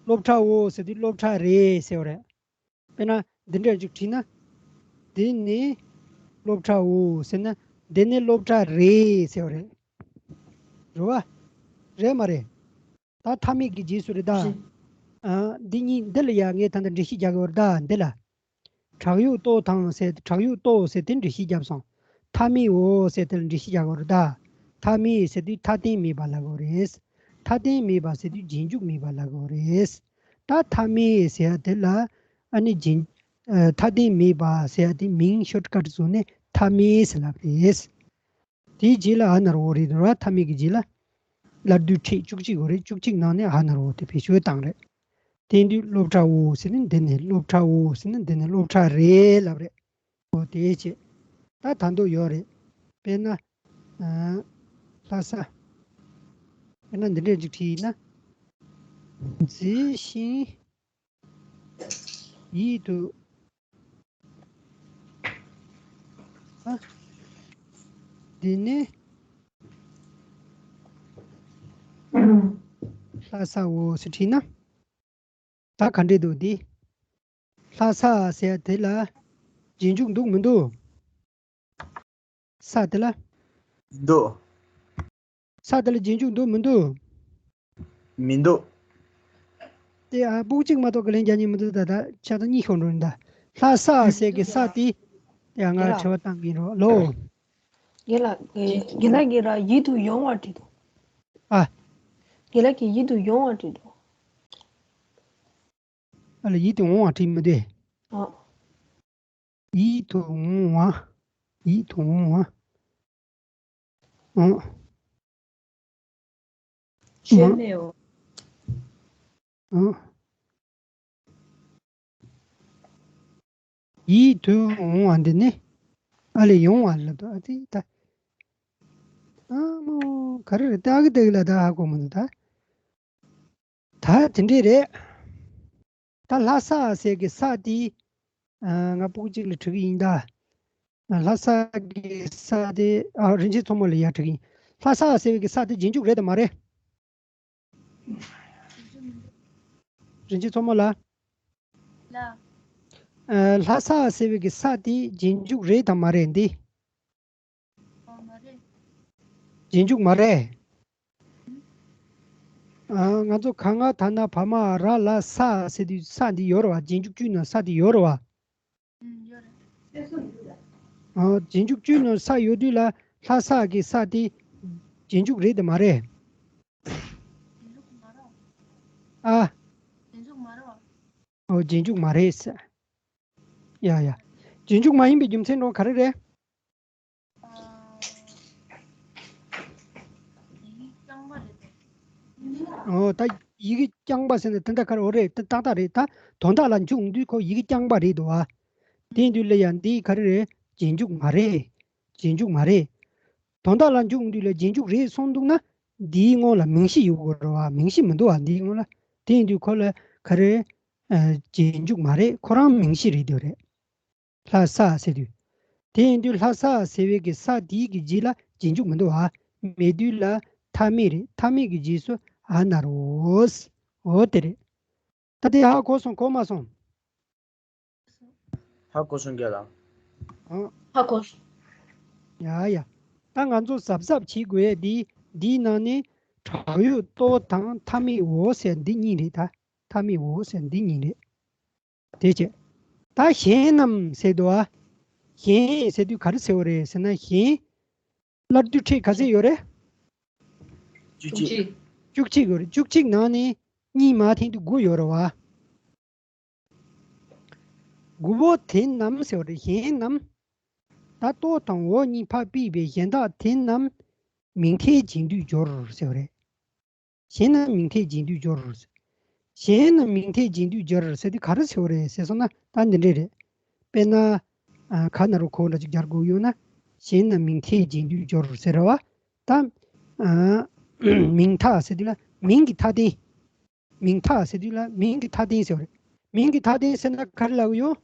སློབ་གྲྭ་འོ་ཟེར་དུས་སློབ་གྲྭ་རེད་ཟེར་བ་རེད། དཔེར་ན་འདི་འདྲ་ཅིག་བྲིས་ན། འདི་ནི་སློབ་གྲྭ་འོ་ཟེར་ན། འདི་ནི་སློབ་གྲྭ་རེད་ཟེར་བ་རེད། རེད་བ། རེད་མ་རེད། ད་མཐའ་མེད་ཀྱི་རྗེས་སུ་རེད་ད། རེད། ཨ། འདི་གཉིས་འདི་ལ་ཡ་ངས་ད་ལྟ་འགྲེལ་བཤད་རྒྱག་གི་ཡོད་རེད་ད་འདི་ལ། བྲག་གཡོག་ཏོ་དང་ཟེར། བྲག་གཡོག་ཏོ་ཟེར་དེ་འགྲེལ་བཤད་བརྒྱབ་སོང་། མཐའ་མེད་འོ་ཟེར་དེ་ལ་འགྲེལ་བཤད་རྒྱག་དགོས་རེད་ད། མཐའ་མེད་ཟེར་དུས་མཐའ་རྟེན་མེད་པ་ལབ་དགོས་རེད། མཐའ་རྟེན་མེད་པ་ཟེར་དུས་རྗེས་འཇུག་མེད་པ་ལབ་དགོས་རེད། ད་མཐའ་མེད་ཟེར་ཡ་དེ་ལ་ཨ་ནི་རྗེས། ཨ། མཐའ་རྟེན་མེད་པ་ཟེར་ཡ་དེ་མིང་ཤོར་ཀ་ཊི་བཟོས་ནས་མཐའ་མེད་ཟེར་ལབ་རེད། དེའི་རྗེས་ལ་ཨ་ན་རོ་བོ་རེད་འདུག་ར། མཐའ་མེད་ཀྱི་རྗེས་ལ་སླར་བསྡུ་ཁྲིད་བཅུ་གཅིག་ཡོད་རེད། བཅུ་གཅིག་ནང་ནས་ཨ་ན་རོ་བོ་དེ་བེད་སྤྱོད་བཏང་རེད། དེ་དུས་སློབ་གྲྭ་འོ་ཟེར་ནས་འདི་ནས། སློབ་གྲྭ་འོ་ཟེར་ནས་འདི་ནས་སློབ་གྲྭ་རེད་ལབ་རེད། འོ་དེའི་རྗེས། ད་ད་འདོད་ཡོད་རེད། དཔེར་ན། ཨ། ལྷ་ས། དཔེར་ན་འདི་འདྲས་ཅིག་བྲིས་ཡིན་ན། མཛེས་ཤིང་ཡིད་དུ། ཨ། འདི་ནི་ལྷ་ས་འོ་ཟེར་བྲིས་ན། ད་ག་འདྲས་འདུག་འདི། ལྷ་ས་ཟེར་དེ་ལ་རྗེས་འཇུག་འདུག་མི་འདུག་ས་དེ་ལ། འདུག་ས་དེ་ལ་རྗེས་འཇུག་འདུག་མི་འདུག་མི་འདུག་དེ་ཨ་སྤུ་གུ་གཅིག་མ་གཏོགས་ཀྱི་ལན་རྒྱག་མཁན་མི་འདུག་ད་ལྟ་ཆ་ཚང་གཉིད་ཤོར་འགྲོ་ཡིན་ད། ལྷ་ས་ཟེར་གི་ས་དེ། དེ་ང་རྒན་ལགས། དྲི་བ་བཏང་གི་ཡིན་རོགས། ལོ། རྒན་ལགས། རྒན་ལགས་ཀྱིས་ར་ཡིད་དུ་འོང་བ་བྲིས་འདུག་ཨ། རྒན་ལགས་ཀྱིས་ཡིད་དུ་འོང་བ་བྲིས་འདུག་ཨ་ལ་ཡིད་དུ་འོང་བ་བྲིས་མི་འདུག་ཨ། ཡིད་དུ་འོང་བ། ཡིད་དུ་འོང་བ། ཨ། ཤེས་ནས་འོ། ཨ། ཡིད་དུ་འོང་བ་འདི་ནི། ཨ་ལས་ཡོང་བ་ལ་དོ་ཨ་ཙི་ད། ཨ་མོ་ག་རེ་རེད་ད་གི་དེ་གི་ལ་ད་ཧ་གོ་མི་འདུག་ད། ད་དེ་འདྲས་རེད། ད་ལྷ་ས་ཟེར་གི་ས་དེ། ཨ། ང་སྤུ་གུ་གཅིག་ལ་དྲི་གི་ཡིན་ད། ལྷ་ས་གི་ས་དེ། ཨ། རིན་ཆེན་མཚོ་མོ་ལ་ཡ་དྲི་གི་ཡིན། ལྷ་ས་ཟེར་བའི་གི་ས་དེ་རྗེས་འཇུག་རེད་དམ་མ་རེད། རིན་ཆེན་མཚོ་མོ་ལ། ལ། ཨ། ལྷ་ས་ཟེར་བའི་གི་ས་དེ་རྗེས་འཇུག་རེད་དམ་མ་རེད་འདི། ཨ། མ་རེད། རྗེས་འཇུག་མ་རེད། ཨ། ང་ཚོ་ག་ང་ད་ན་བ་མ་ར་ལ་ས་ཟེར་དུས་ས་འདི་ཡོད་རེད་བ། རྗེས་འཇུག་བཅུའི་ནང་ས་འདི་ཡོད་རེད་བ། ཨ། རྗེས་འཇུག་བཅུའི་ནང་ས་ཡོད་དུས་ལ་ལྷ་ས་གི་ས་དེ་རྗེས་འཇུག་རེད་དམ་མ་རེད། ཨ། ཨོ། རྗེས་འཇུག་མ་རེད་ཟེར། ཡ་ཡ། རྗེས་འཇུག་མ་ཡིན་པའི་རྒྱུ་མཚན་འགྲོ་ག་རེ་རེད། ཨོ། ད་ཡི་གེ་རྐྱང་པ་ཟེར་ན་དེ་འདྲ་ག་རེ། འོ་རེད། ཏག་ཏག་རེད། ད་དོན་དག་ལ་འཇུག་འོང་དུས་ཁོ་ཡི་གེ་རྐྱང་པ་རེད་འདུག་ཨ། དེ་ཡིན་དུས་ལ་ཡང་འདི་ག་རེ་རེད། རྗེས་འཇུག་མ་རེད། རྗེས་འཇུག་མ་རེད། དོན་དག་ལ་འཇུག་འོང་དུས་ལ་རྗེས་འཇུག་རེད་གསུངས་འདུག་ན། འདིའི་སྔོན་ལ་མིང་གཞི་ཡོད་དགོས་རེད་བ། མིང་གཞི་མི་འདུག་བ། འདིའི་སྔོན་ལ། དེ་ཡིན་དུས་ཁོ་ལ་ག་རེ། ཨ། རྗེས་འཇུག་མ་རེད། ཁོ་རང་མིང་གཞི་རེད་འདོད་རེད། ལྷ་ས་ཟེར་དུས། དེ་ཡིན་དུས་ལྷ་ས་ཟེར་བའི་གི་ས་དེའི་གི་རྗེས་ལ་རྗེས་འཇུག་མི་འདུག་བ། མེད་དུས་ལ་མཐའ་མེད་རེད། མཐའ་མེད་ཀྱི་རྗེས་སུ་ཨ་ན་རོ། འོ་དེ་རེད། ད་དེ་ཧ་གོ་སོང་། གོ་མ་སོང་། ཧ་གོ་སོང་རྒན་ལགས། ཨ། ཧ་གོ་སོང་། ཡ་ཡ། ད་ང་ཚོ་གཟབ་གཟབ་བྱེད་དགོས་ཡས་འདི། འདིའི་ནང་ནས་བྲག་ཡོད་ལྟོ་དང་མཐའ་མེད་འོ་ཟེར་འདི་གཉིས་རེད་ད། མཐའ་མེད་འོ་ཟེར་འདི་གཉིས་རེད། དེ་བྱས། ད་གཞན་རྣམས་ཟེར་འདུག་ཨ། གཞན་ཟེར་དུས་ག་རེ་ཟེར་བ་རེད་ཟེར་ན། གཞན། སླར་བསྡུ་ཕྲད་ག་ཚད་ཡོད་རེད། བཅུ་གཅིག། བཅུ་གཅིག་ཡོད་རེད། བཅུ་གཅིག་ནང་ནས་གཉིས་མར་འཐེན་དུས་དགུ་ཡོད་རེད་བ། དགུ་པོ་དེ་རྣམས་ཟེར་བ་རེད། གཞན་རྣམས། ད་ལྟོ་དང་འོ་གཉིས་ཕར་ཕུད་པའི་གཞན་དག་དེ་རྣམས་མིང་མཐའི་རྗེས་ཟློས་སྦྱོར་ཟེར་བ་རེད། གཞན་རྣམས་མིང་མཐའི་རྗེས་ཟློས་སྦྱོར། གཞན་རྣམས་མིང་མཐའི་རྗེས་ཟློས་སྦྱོར་ཟེར་དུས་ག་རེ་ཟེར་བ་རེད་ཟེར་སོང་ན། ད་འདི་འདྲས་རེད། དཔེར་ན། ཨ། ག་ན་རོ་གོ་འདྲ་ཅིག་སྦྱར་དགོས་ཡོད་ན། གཞན་རྣམས་མིང་མཐའི་རྗེས་ཟློས་སྦྱོར་ཟེར་བ། ད། ཨ། མིང་མཐའ་ཟེར་དུས་ལ་མིང་གི་མཐའ་རྟེན། མིང་མཐའ་ཟེར་དུས་ལ་མིང་གི་མཐའ་རྟེན་ཟེར་བ་རེད། མིང་གི་མཐའ་རྟེན་ཟེར་ན་ག་རེ་ལབ་ཀྱི་ཡོད།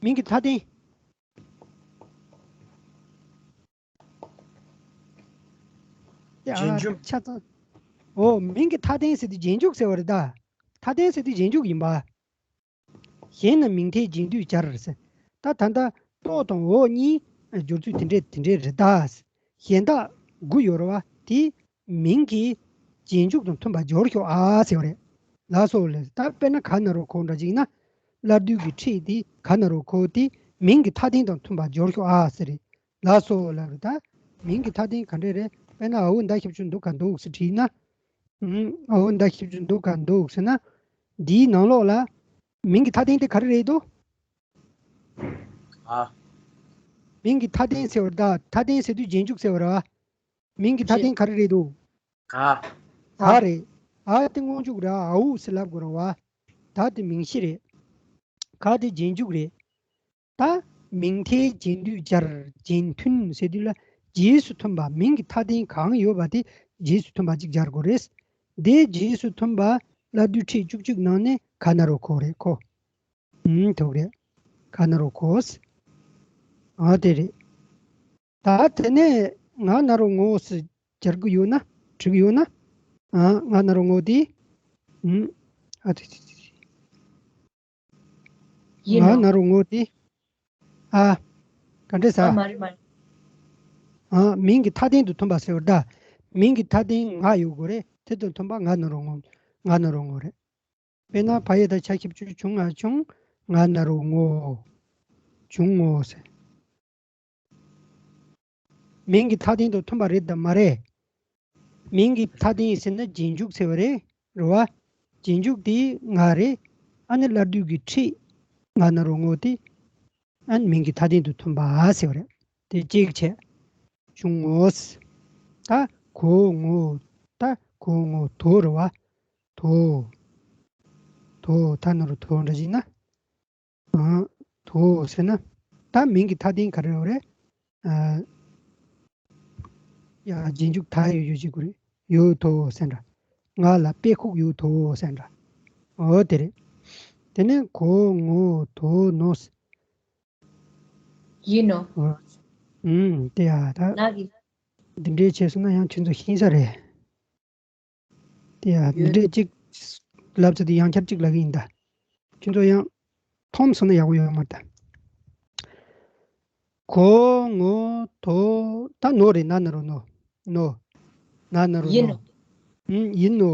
མིང་གི་མཐའ་རྟེན། ཡ། རྗེས་འཇུག་ཆ་ཚང་། འོ། མིང་གི་མཐའ་རྟེན་ཟེར་དུས་རྗེས་འཇུག་ཟེར་བ་རེད་ད། མཐའ་རྟེན་ཟེར་དུས་རྗེས་འཇུག་ཡིན་པ། གཞན་རྣམས་མིང་མཐའི་རྗེས་ཟློས་སྦྱར་ཟེར། ད་ད་ལྟ་ལྟོ་དང་འོ་གཉིས་སྦྱོར་ཚུལ་དེ་འདྲས་དེ་འདྲས་རེད་ད། གཞན་དག་དགུ་ཡོད་རེད་བ། དེ་མིང་གི་རྗེས་འཇུག་དང་མཐུན་པར་སྦྱོར་ཤོག་ཨ་ཟེར་བ་རེད། ལགས་སོ་ལགས། ད་དཔེར་ན་ག་ན་རོ་གོ་འདྲ་ཅིག་ཡིན་ན། སླར་བསྡུ་གི་ཕྲད་དེ་ག་ན་རོ་གོ་དེ་མིང་གི་མཐའ་རྟེན་དང་མཐུན་པར་སྦྱོར་ཤོག་ཨ་ཟེར་རེད། ལགས་སོ་ལགས། ད་མིང་གི་མཐའ་རྟེན་ག་འདྲས་རེད། དཔེར་ན་འ་འུ་མདའ་ཞབས་ཀྱུ་འདུག་ག་འདུག་ཟེར་བྲིས་ན། ཨུམ། འ་འུ་མདའ་ཞབས་ཀྱུ་འདུག་ག་འདུག་ཟེར་ན། འདིའི་ནང་ལོགས་ལ་མིང་གི་མཐའ་རྟེན་དེ་ག་རེ་རེད་འདུག་ཨ། མིང་གི་མཐའ་རྟེན་ཟེར་བ་ད། མཐའ་རྟེན་ཟེར་དུས་རྗེས་འཇུག་ཟེར་བ་རེད་བ། མིང་གི་མཐའ་རྟེན་ག་རེ་རེད་འདུག་ག། ག་རེད། འ་དེ་སྔོན་འཇུག་རེད། འ་འུ་ཟེར་ལབ་དགོས་རེད་བ། ད་དེ་མིང་གཞི་རེད། ག་དེ་རྗེས་འཇུག་རེད། ད་མིང་མཐའི་རྗེས་ཟློས་སྦྱར། རྗེས་མཐུན་ཟེར་དུས་ལ་རྗེས་སུ་མཐུན་པ། མིང་གི་མཐའ་རྟེན་གང་ཡོད་པ་དེ་རྗེས་སུ་མཐུན་པ་ཅིག་སྦྱར་དགོས་རེད། དེ་རྗེས་སུ་མཐུན་པ་སླར་བསྡུ་ཕྲད་བཅུ་གཅིག་ནང་ནས་ག་ན་རོ་གོ་རེད་ཁོ། ཨུམ། ཐུག་རེད། ག་ན་རོ་གོ་ཟེར། ཨ། དེ་རེད། ད་དེ་ནས་ང་ན་རོ་ངོ་ཟེར་སྦྱར་གི་ཡོད་ན། བྲི་གི་ཡོད་ན། ཨ། ང་ན་རོ་ངོ་དེ། ཨུམ། ཨ། དེ་དེ་དེ་དེ། ཡིན་ང་ནོ། ན་རོ་ངོ་དེ། ཨ། ག་འདྲས་ཟ། ཨ། མ་རེད་མ་རེད། ཨ། མིང་གི་མཐའ་རྟེན་དུ་མཐུན་པ་ཟེར་བ་ད། མིང་གི་མཐའ་རྟེན་ང་ཡོད་དགོས་རེད། དེ་དང་མཐུན་པ་ང་ན་རོ་ངོ། ང་ན་རོ་ངོ་རེད། དཔེར་ན་བ་ཡ་བཏགས་བྱ་ཞབས་ཀྱུ་བྱུ་ང་བྱུང་། ང་ན་རོ་ངོ་། བྱུང་ངོ་ཟེར། མིང་གི་མཐའ་རྟེན་དང་མཐུན་པ་རེད་དམ་མ་རེད། མིང་གི་མཐའ་རྟེན་ཟེར་ན་རྗེས་འཇུག་ཟེར་བ་རེད། རེད་བ། རྗེས་འཇུག་དེ་ང་རེད། ཨ་ནི་སླར་བསྡུ་གི་ཕྲད་ང་ན་རོ་ངོ་དེ། ཨ་ནི་མིང་གི་མཐའ་རྟེན་དང་མཐུན་པ་ཟེར་བ་རེད། དེ་གཅིག་བྱས། བྱུང་ངོ་ཟེར། ད་གོ་ངོ་། ད་གོ་ངོ་དོ་རེད་བ། དོ། དོ། ད་ན་རོ་དོ་འདྲ་ཞིག་ན། ཨ། དོ་ཟེར་ན། ད་མིང་གི་མཐའ་རྟེན་ག་རེ་ཡོད་རེད། ཨ། ཡ། རྗེས་འཇུག་ད་ཡོད་ཡོད་ཅིག་དགོས་རེད། ཡོད་དོ་ཟེར་འདྲ། ང་ལ་དཔེ་ཁུག་ཡོད་དོ་ཟེར་འདྲ། འོ་དེ་རེད། དེ་ནས་གོ་ངོ་དོ་ནོ་ཟེར། ཡིན་ནོ། ཨ། ཨུམ། དེ་ཡ་ད། ན་གི། འདི་འདྲའི་བྱས་སོང་ན་ཡང་ཁྱོད་ཚོ་ཤེས་ས་རེད། དེ་ཡང་འདི་འདྲས་གཅིག་ལབ་ཚེ་དེ་ཡང་བསྐྱར་གཅིག་ལབ་ཀྱི་ཡིན་ད། ཁྱོད་ཚོ་ཡང་མཐོང་སོང་ན་ཡག་པོ་ཡོད་མ་རེད་ད། གོ་ངོ་དོ། ད་ནོ་རེད། ན་ན་རོ་ནོ། ནོ། ན་ན་རོ་ཡིན་ནོ། ནོ། ཨུམ། ཡིན་ནོ།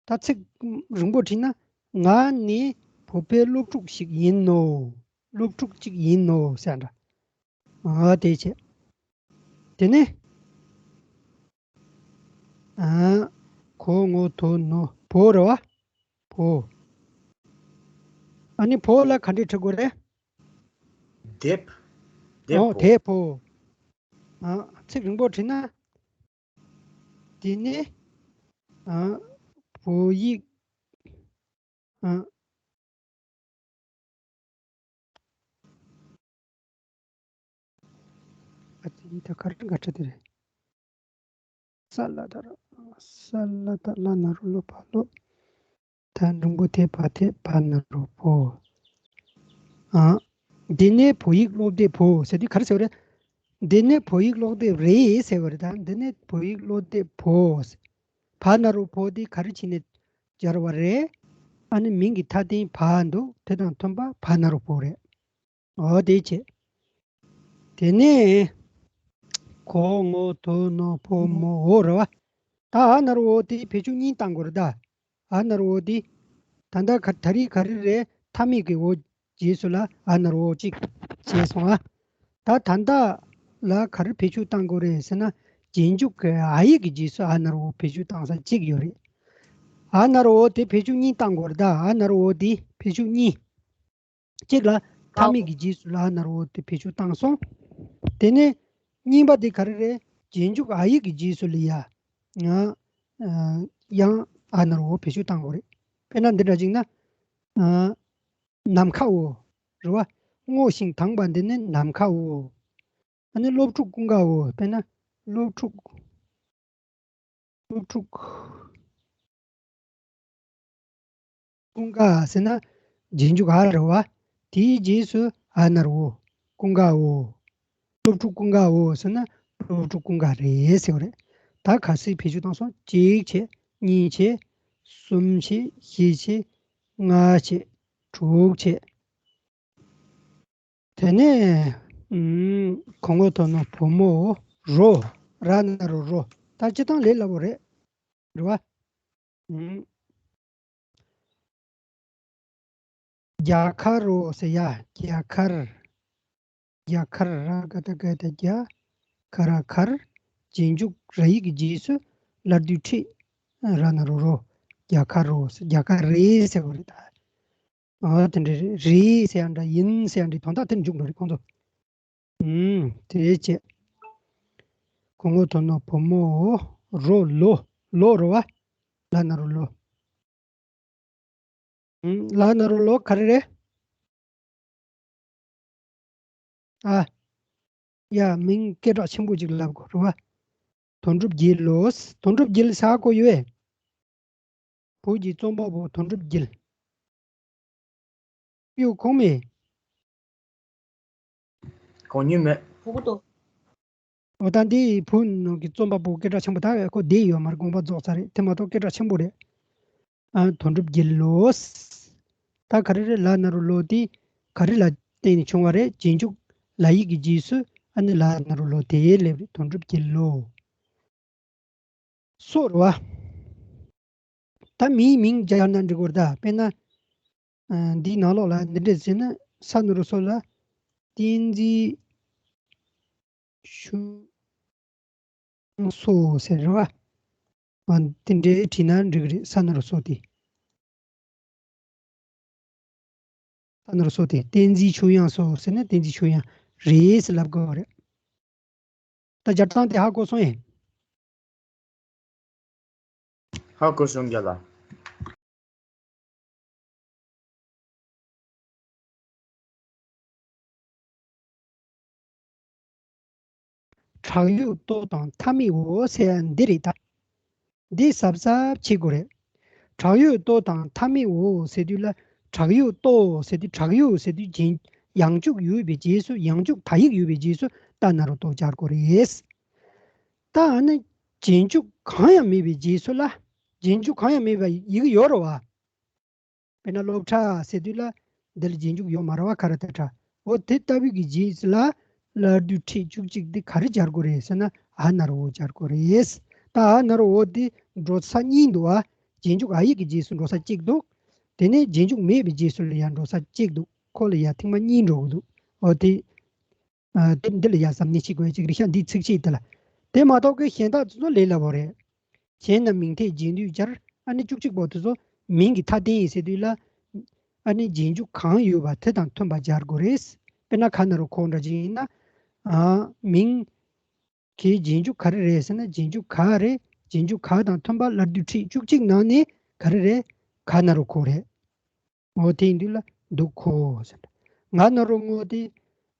ད་ཚིག་རིང་པོ་བྲིས་ན། ང་ནི་བོད་པའི་སློབ་ཕྲུག་ཞིག་ཡིན་ནོ། སློབ་ཕྲུག་ཅིག་ཡིན་ནོ་ཟེར་འདྲ། ཨ། དེ་བྱས། དེ་ནས། ཨ། གོ་ངོ་དོ་ནོ། བོ་རེད་བ། བོ། ཨ་ནི་བོ་ལ་ག་འདྲས་བྲི་དགོས་རེད། དེབ། དེབ་ཨོ་བོ། དེབ་བོ། ཨ། ཚིག་རིང་པོ་བྲིས་ན། དེ་ནས། ཨ། བོད་ཡིག་ཨ། ཨ་ཙི། ད་ག་རེ་འགའ་ཁྲི་དེ་རེད། ས་ལ་ད་ར། ས་ལ་ད་ལ་ན་རོ་ལོ་བ་ལོ། ད་འགྲེང་བུ་དེ་བ་དེ་བ་ན་རོ་བོ། ཨ། འདི་ནས་བོད་ཡིག་སློབ་དེབ་བོ་ཟེར་དུས་ག་རེ་ཟེར་བ་རེད། འདི་ནས་བོད་ཡིག་སློབ་དེབ་རེད་ཟེར་བ་རེད། ད་འདི་ནས་བོད་ཡིག་སློབ་དེབ་བོ། བ་ན་རོ་བོ་དེ་ག་རེ་བྱས་ནས་སྦྱར་བ་རེད། ཨ་ནི་མིང་གི་མཐའ་རྟེན་བ་འདུག་དེ་དང་མཐུན་པ་བ་ན་རོ་བོ་རེད། འོ་དེ་བྱས། དེ་ནས་གོ་ངོ་དོ་ནོ་བོ་མོ་འོ་རེད་བ། ད་ཨ་ན་རོ་འོ་དེ་བེད་སྤྱོད་གཉིས་བཏང་དགོས་རེད་ད། ཨ་ན་རོ་འོ་དེ། ད་ལྟ་ག་ད་རིང་ག་རེ་རེད། མཐའ་མེད་ཀྱི་འོ་རྗེས་སུ་ལ་ཨ་ན་རོ་འོ་གཅིག་བྱས་སོང་ཨ། ད་ད་ལྟ་ལ་ག་རེ་བེད་སྤྱོད་བཏང་དགོས་རེད་ཟེར་ན། རྗེས་འཇུག་གི་ཨ་ཡིག་གི་རྗེས་སུ་ཨ་ན་རོ་འོ་བེད་སྤྱོད་བཏང་ས་གཅིག་ཡོད་རེད། ཨ་ན་རོ་འོ་དེ་བེད་སྤྱོད་གཉིས་བཏང་དགོས་རེད་ད། ཨ་ན་རོ་འོ་དེ་བེད་སྤྱོད་གཉིས། གཅིག་ལ་མཐའ་མེད་ཀྱི་རྗེས་སུ་ལ་ཨ་ན་རོ་འོ་དེ་བེད་སྤྱོད་བཏང་སོང་། དེ་ནས་གཉིས་པ་དེ་ག་རེ་རེད། རྗེས་འཇུག་ཨ་ཡིག་གི་རྗེས་སུ་ལ་ཡ། ཡང་ཨ་ན་རོ་འོ་བེད་སྤྱོད་བཏང་དགོས་རེད། དཔེར་ན་འདི་འདྲ་ཅིག་ན། ནམ་མཁའ་འོ། རེད་བ། སྔོ་ཞིང་དྭངས་པ་འདི་ནི་ནམ་མཁའ་འོ། ཨ་ནི་སློབ་ཕྲུག་ཀུན་དགའ་འོ། དཔེར་ན་སློབ་ཕྲུག་སློབ་ཕྲུག་ཀུན་དགའ་ཟེར་ན་རྗེས་འཇུག་ཨ་རེད་བ། དེའི་རྗེས་སུ་ཨ་ན་རོ་འོ། ཀུན་དགའ་འོ། སློབ་ཕྲུག་ཀུན་དགའ་འོ་ཟེར་ན་སློབ་ཕྲུག་ཀུན་དགའ་རེད་ཟེར་བ་རེད། ད་གལ་སྲིད་བེད་སྤྱོད་བཏང་སོང་། གཅིག་བྱས། གཉིས་བྱས། གསུམ་བྱས། བཞི་བྱས། ལྔ་བྱས། དྲུག་བྱས། དེ་ནས་ཨུམ། གོ་ངོ་དོ་ནོ་བོ་མོ་འོ། རོ། ར་ན་རོ་རོ། ད་སྤྱིར་བཏང་ལས་སླ་པོ་རེད། རེད་བ། ཨུམ། རྒྱ་གར་རོ་ཟེར་ཡ། རྒྱ་གར། རྒྱ་གར། ར་ག་བཏགས་རྒ་ཡ་བཏགས་རྒྱ། ག་ར་གར། རྗེས་འཇུག་ར་ཡིག་གི་རྗེས་སུ་ལ་བསྡུས་ཁྲིད། ར་ན་རོ་རོ། རྒྱ་གར་རོ་ཟེར། རྒྱ་གར་རེད་ཟེར་བ་རེད་ད། ཨ། དེ་འདྲ་རེད། རེད་ཟེར་ཡ་འདྲ། ཡིན་ཟེར་ཡ་འདྲ། དོན་དག་དེ་འཇུག་འགྲོ་རེད་ཁོང་ཚོ། ཨུམ། དེ་བྱས། གོ་ངོ་དོ་ནོ་བོ་མོ་འོ། རོ། ལོ། ལོ་རེད་བ། ལ་ན་རོ་ལོ། ཨུམ། ལ་ན་རོ་ལོ་ག་རེ་རེད། ཨ། ཡ། མིང་སྐད་གྲགས་ཆེན་པོ་ཅིག་ལབ་དགོས་རེད་བ། དོན་གྲུབ་རྒྱལ་ལོ། དོན་གྲུབ་རྒྱལ་ཟེར་གོ་ཡོད་པས། བོད་ཀྱི་རྩོམ་པ་པོ་དོན་གྲུབ་རྒྱལ། གཡུ་ཁུངས་མེད། གོ་མྱོང་མེད། ཕྲུ་གུ་དོ། འོ་ད་འདི་བོད་ནང་གི་རྩོམ་པ་པོ་སྐད་གྲགས་ཆེན་པོ། ད་ཁོ་བསྡད་ཡོད་མ་རེད། དགོངས་པ་རྫོགས་ཚར་རེད། དེ་མ་གཏོགས་སྐད་གྲགས་ཆེན་པོ་རེད། ཨ། དོན་གྲུབ་རྒྱལ་ལོ། ད་ག་རེ་རེད། ལ་ན་རོ་ལོ་དེ་ག་རེ་ལ་བརྟེན་ནས་བྱུང་བ་རེད། རྗེས་འཇུག་ལ་ཡིག་གི་རྗེས་སུ་ཨ་ནི་ལ་ན་རོ་ལོ་དེ་སླེབས་རེད། དོན་གྲུབ་རྒྱལ་ལོ། སོགས་རེད་བ། ད་མིའི་མིང་སྦྱར་ན་འགྲིག་གི་རེད་ད། དཔེར་ན། ཨ། འདིའི་ནང་ལོགས་ལ་འདི་འདྲས་ཟེར་ན། ས་ན་རོ་སོ་ལ་བསྟན་འཛིན་ཆོས་དབྱངས་སོ་ཟེར་རེད་བ། ཨ། འདི་འདྲས་བྲིས་ན་འགྲིག་གི་རེད། ས་ན་རོ་སོ་དེ། ས་ན་རོ་སོ་དེ། བསྟན་འཛིན་ཆོས་དབྱངས་སོ་ཟེར་ན་བསྟན་འཛིན་ཆོས་དབྱངས་རེད་ཟེར་ལབ་དགོས་པ་རེད། ད་སྦྱར་སྟངས་དེ་ཧ་གོ་སོང་ངས། ཧ་གོ་སོང་རྒན་ལགས། དྲག་ཡོད་ཏོ་དང་མཐའ་མེད་འོ་ཟེར་ཡ་འདི་རེད་ད། འདི་གཟབ་གཟབ་བྱེད་དགོས་རེད། དྲག་ཡོད་ཏོ་དང་མཐའ་མེད་འོ་ཟེར་དུས་ལ། དྲག་ཡོད་ཏོ་ཟེར་དུས། དྲག་ཡོད་ཟེར་དུས་རྗེས། ཡང་འཇུག་ཡོད་པའི་རྗེས་སུ། ཡང་འཇུག་ད་ཡིག་ཡོད་པའི་རྗེས་སུ་ཏ་ན་རོ་ཏོ་སྦྱར་དགོས་རེད། ད་ཨ་ནི་རྗེས་འཇུག་གང་ཡང་མེད་པའི་རྗེས་སུ་ལ། རྗེས་འཇུག་གང་ཡང་མེད་པའི་ཡི་གེ་ཡོད་རེད་བ། དཔེར་ན་སློབ་གྲྭ་ཟེར་དུས་ལ་འདི་ལ་རྗེས་འཇུག་ཡོད་མ་རེད་བ། ཁ་ར་ཏ་ཁྲ། འོ་དེ་ལྟ་བུའི་གི་རྗེས་ལ་ སླར་བསྡུ་ཕྲད་བཅུ་གཅིག་འདི་ག་རེ་སྦྱར་དགོས་རེད་ཟེར་ན། འ་ན་རོ་འོ་སྦྱར་དགོས་རེད། ད་འ་ན་རོ་འོ་འདི་འགྲོ་ས་གཉིས་འདུག་ཨ། རྗེས་འཇུག་འ་ཡིག་གི་རྗེས་སུ་འགྲོ་ས་གཅིག་འདུག་དེ་ནས་རྗེས་འཇུག་མེད་པའི་རྗེས་སུ་ལ་ཡང་འགྲོ་ས་གཅིག་འདུག་ཁོ་ལ་ཡང་ཐེངས་མ་གཉིས་འགྲོ་གི་འདུག་འོ་དེ། ཨ། དེ་འདི་ལ་ཡང་གཟབ་ནན་བྱེད་དགོས་ཅིག་རེད་ཤག་འདིའི་ཚིགས་བཅད་དེ་ལ། དེ་མ་གཏོགས་ཀྱི་གཞན་དག་ཚོ་ལས་སླ་པོ་རེད། གཞན་རྣམས་མིང་མཐའི་རྗེས་ཟློས་སྦྱར། ཨ་ནི་བཅུ་གཅིག་པོ་དེ་ཚོ་མིང་གི་མཐའ་བརྟེན་ཡིན་ཟེར་དུས་ལ། ཨ་ནི་རྗེས་འཇུག་གང་ཡོད་པ་དེ་དང་མཐུན་པ་སྦྱར་དགོས་རེད། དཔེར་ན་ག་ན་རོ་གོ་འདྲ་ཅིག་ཡིན་ན། ཨ། མིང་གི་རྗེས་འཇུག་ག་རེ་རེད་ཟེར་ན། རྗེས་འཇུག་ག་རེད། རྗེས་འཇུག་ག་དང་མཐུན་པ་སླར་བསྡུ་ཕྲད་བཅུ་གཅིག་ནང་ནས་ག་རེ་རེད། ག་ན་རོ་གོ་རེད། འོ་དེ་ཡིན་དུས་ལ་འདུག་གོ་ཟེར། ང་ན་རོ་ངོ་དེ།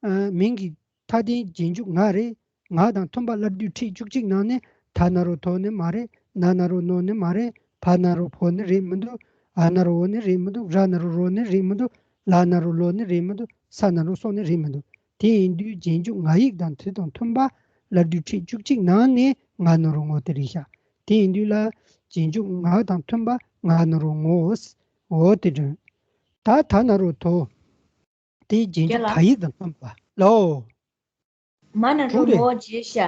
ཨ། མིང་གི་མཐའ་བརྟེན་རྗེས་འཇུག་ང་རེད། ང་དང་མཐུན་པ་སླར་བསྡུ་ཕྲད་བཅུ་གཅིག་ནང་ནས་ད་ན་རོ་དོ་ནི་མ་རེད། ན་ན་རོ་ནོ་ནི་མ་རེད། ཕ་ན་རོ་ཕོ་ནི་རེད་མི་འདུག་འ་ན་རོ་འོ་ནི་རེད་མི་འདུག་ར་ན་རོ་རོ་ནི་རེད་མི་འདུག་ལ་ན་རོ་ལོ་ནི་རེད་མི་འདུག་ས་ན་རོ་སོ་ནི་རེད་མི་འདུག་དེ་ཡིན་དུས་རྗེས་འཇུག་ང་ཡིག་དང་དེ་དང་མཐུན་པ་སླར་བསྡུ་ཕྲད་བཅུ་གཅིག་ནང་ནས་ང་ན་རོ་ངོ་དེ་རེད་ཤག་དེ་ཡིན་དུས་ལ་རྗེས་འཇུག་ང་དང་མཐུན་པ་ང་ན་རོ་ངོ་། འོ་དེ་དྲན། ད་ད་ན་རོ་དོ། དེ་རྗེས་འཇུག་རྒན་ལགས། ད་ཡིག་དང་མཐུན་པ་ལའོ། མ་ན་རོ་གྲུབ་རེད། མོ་བྱས་ཤག་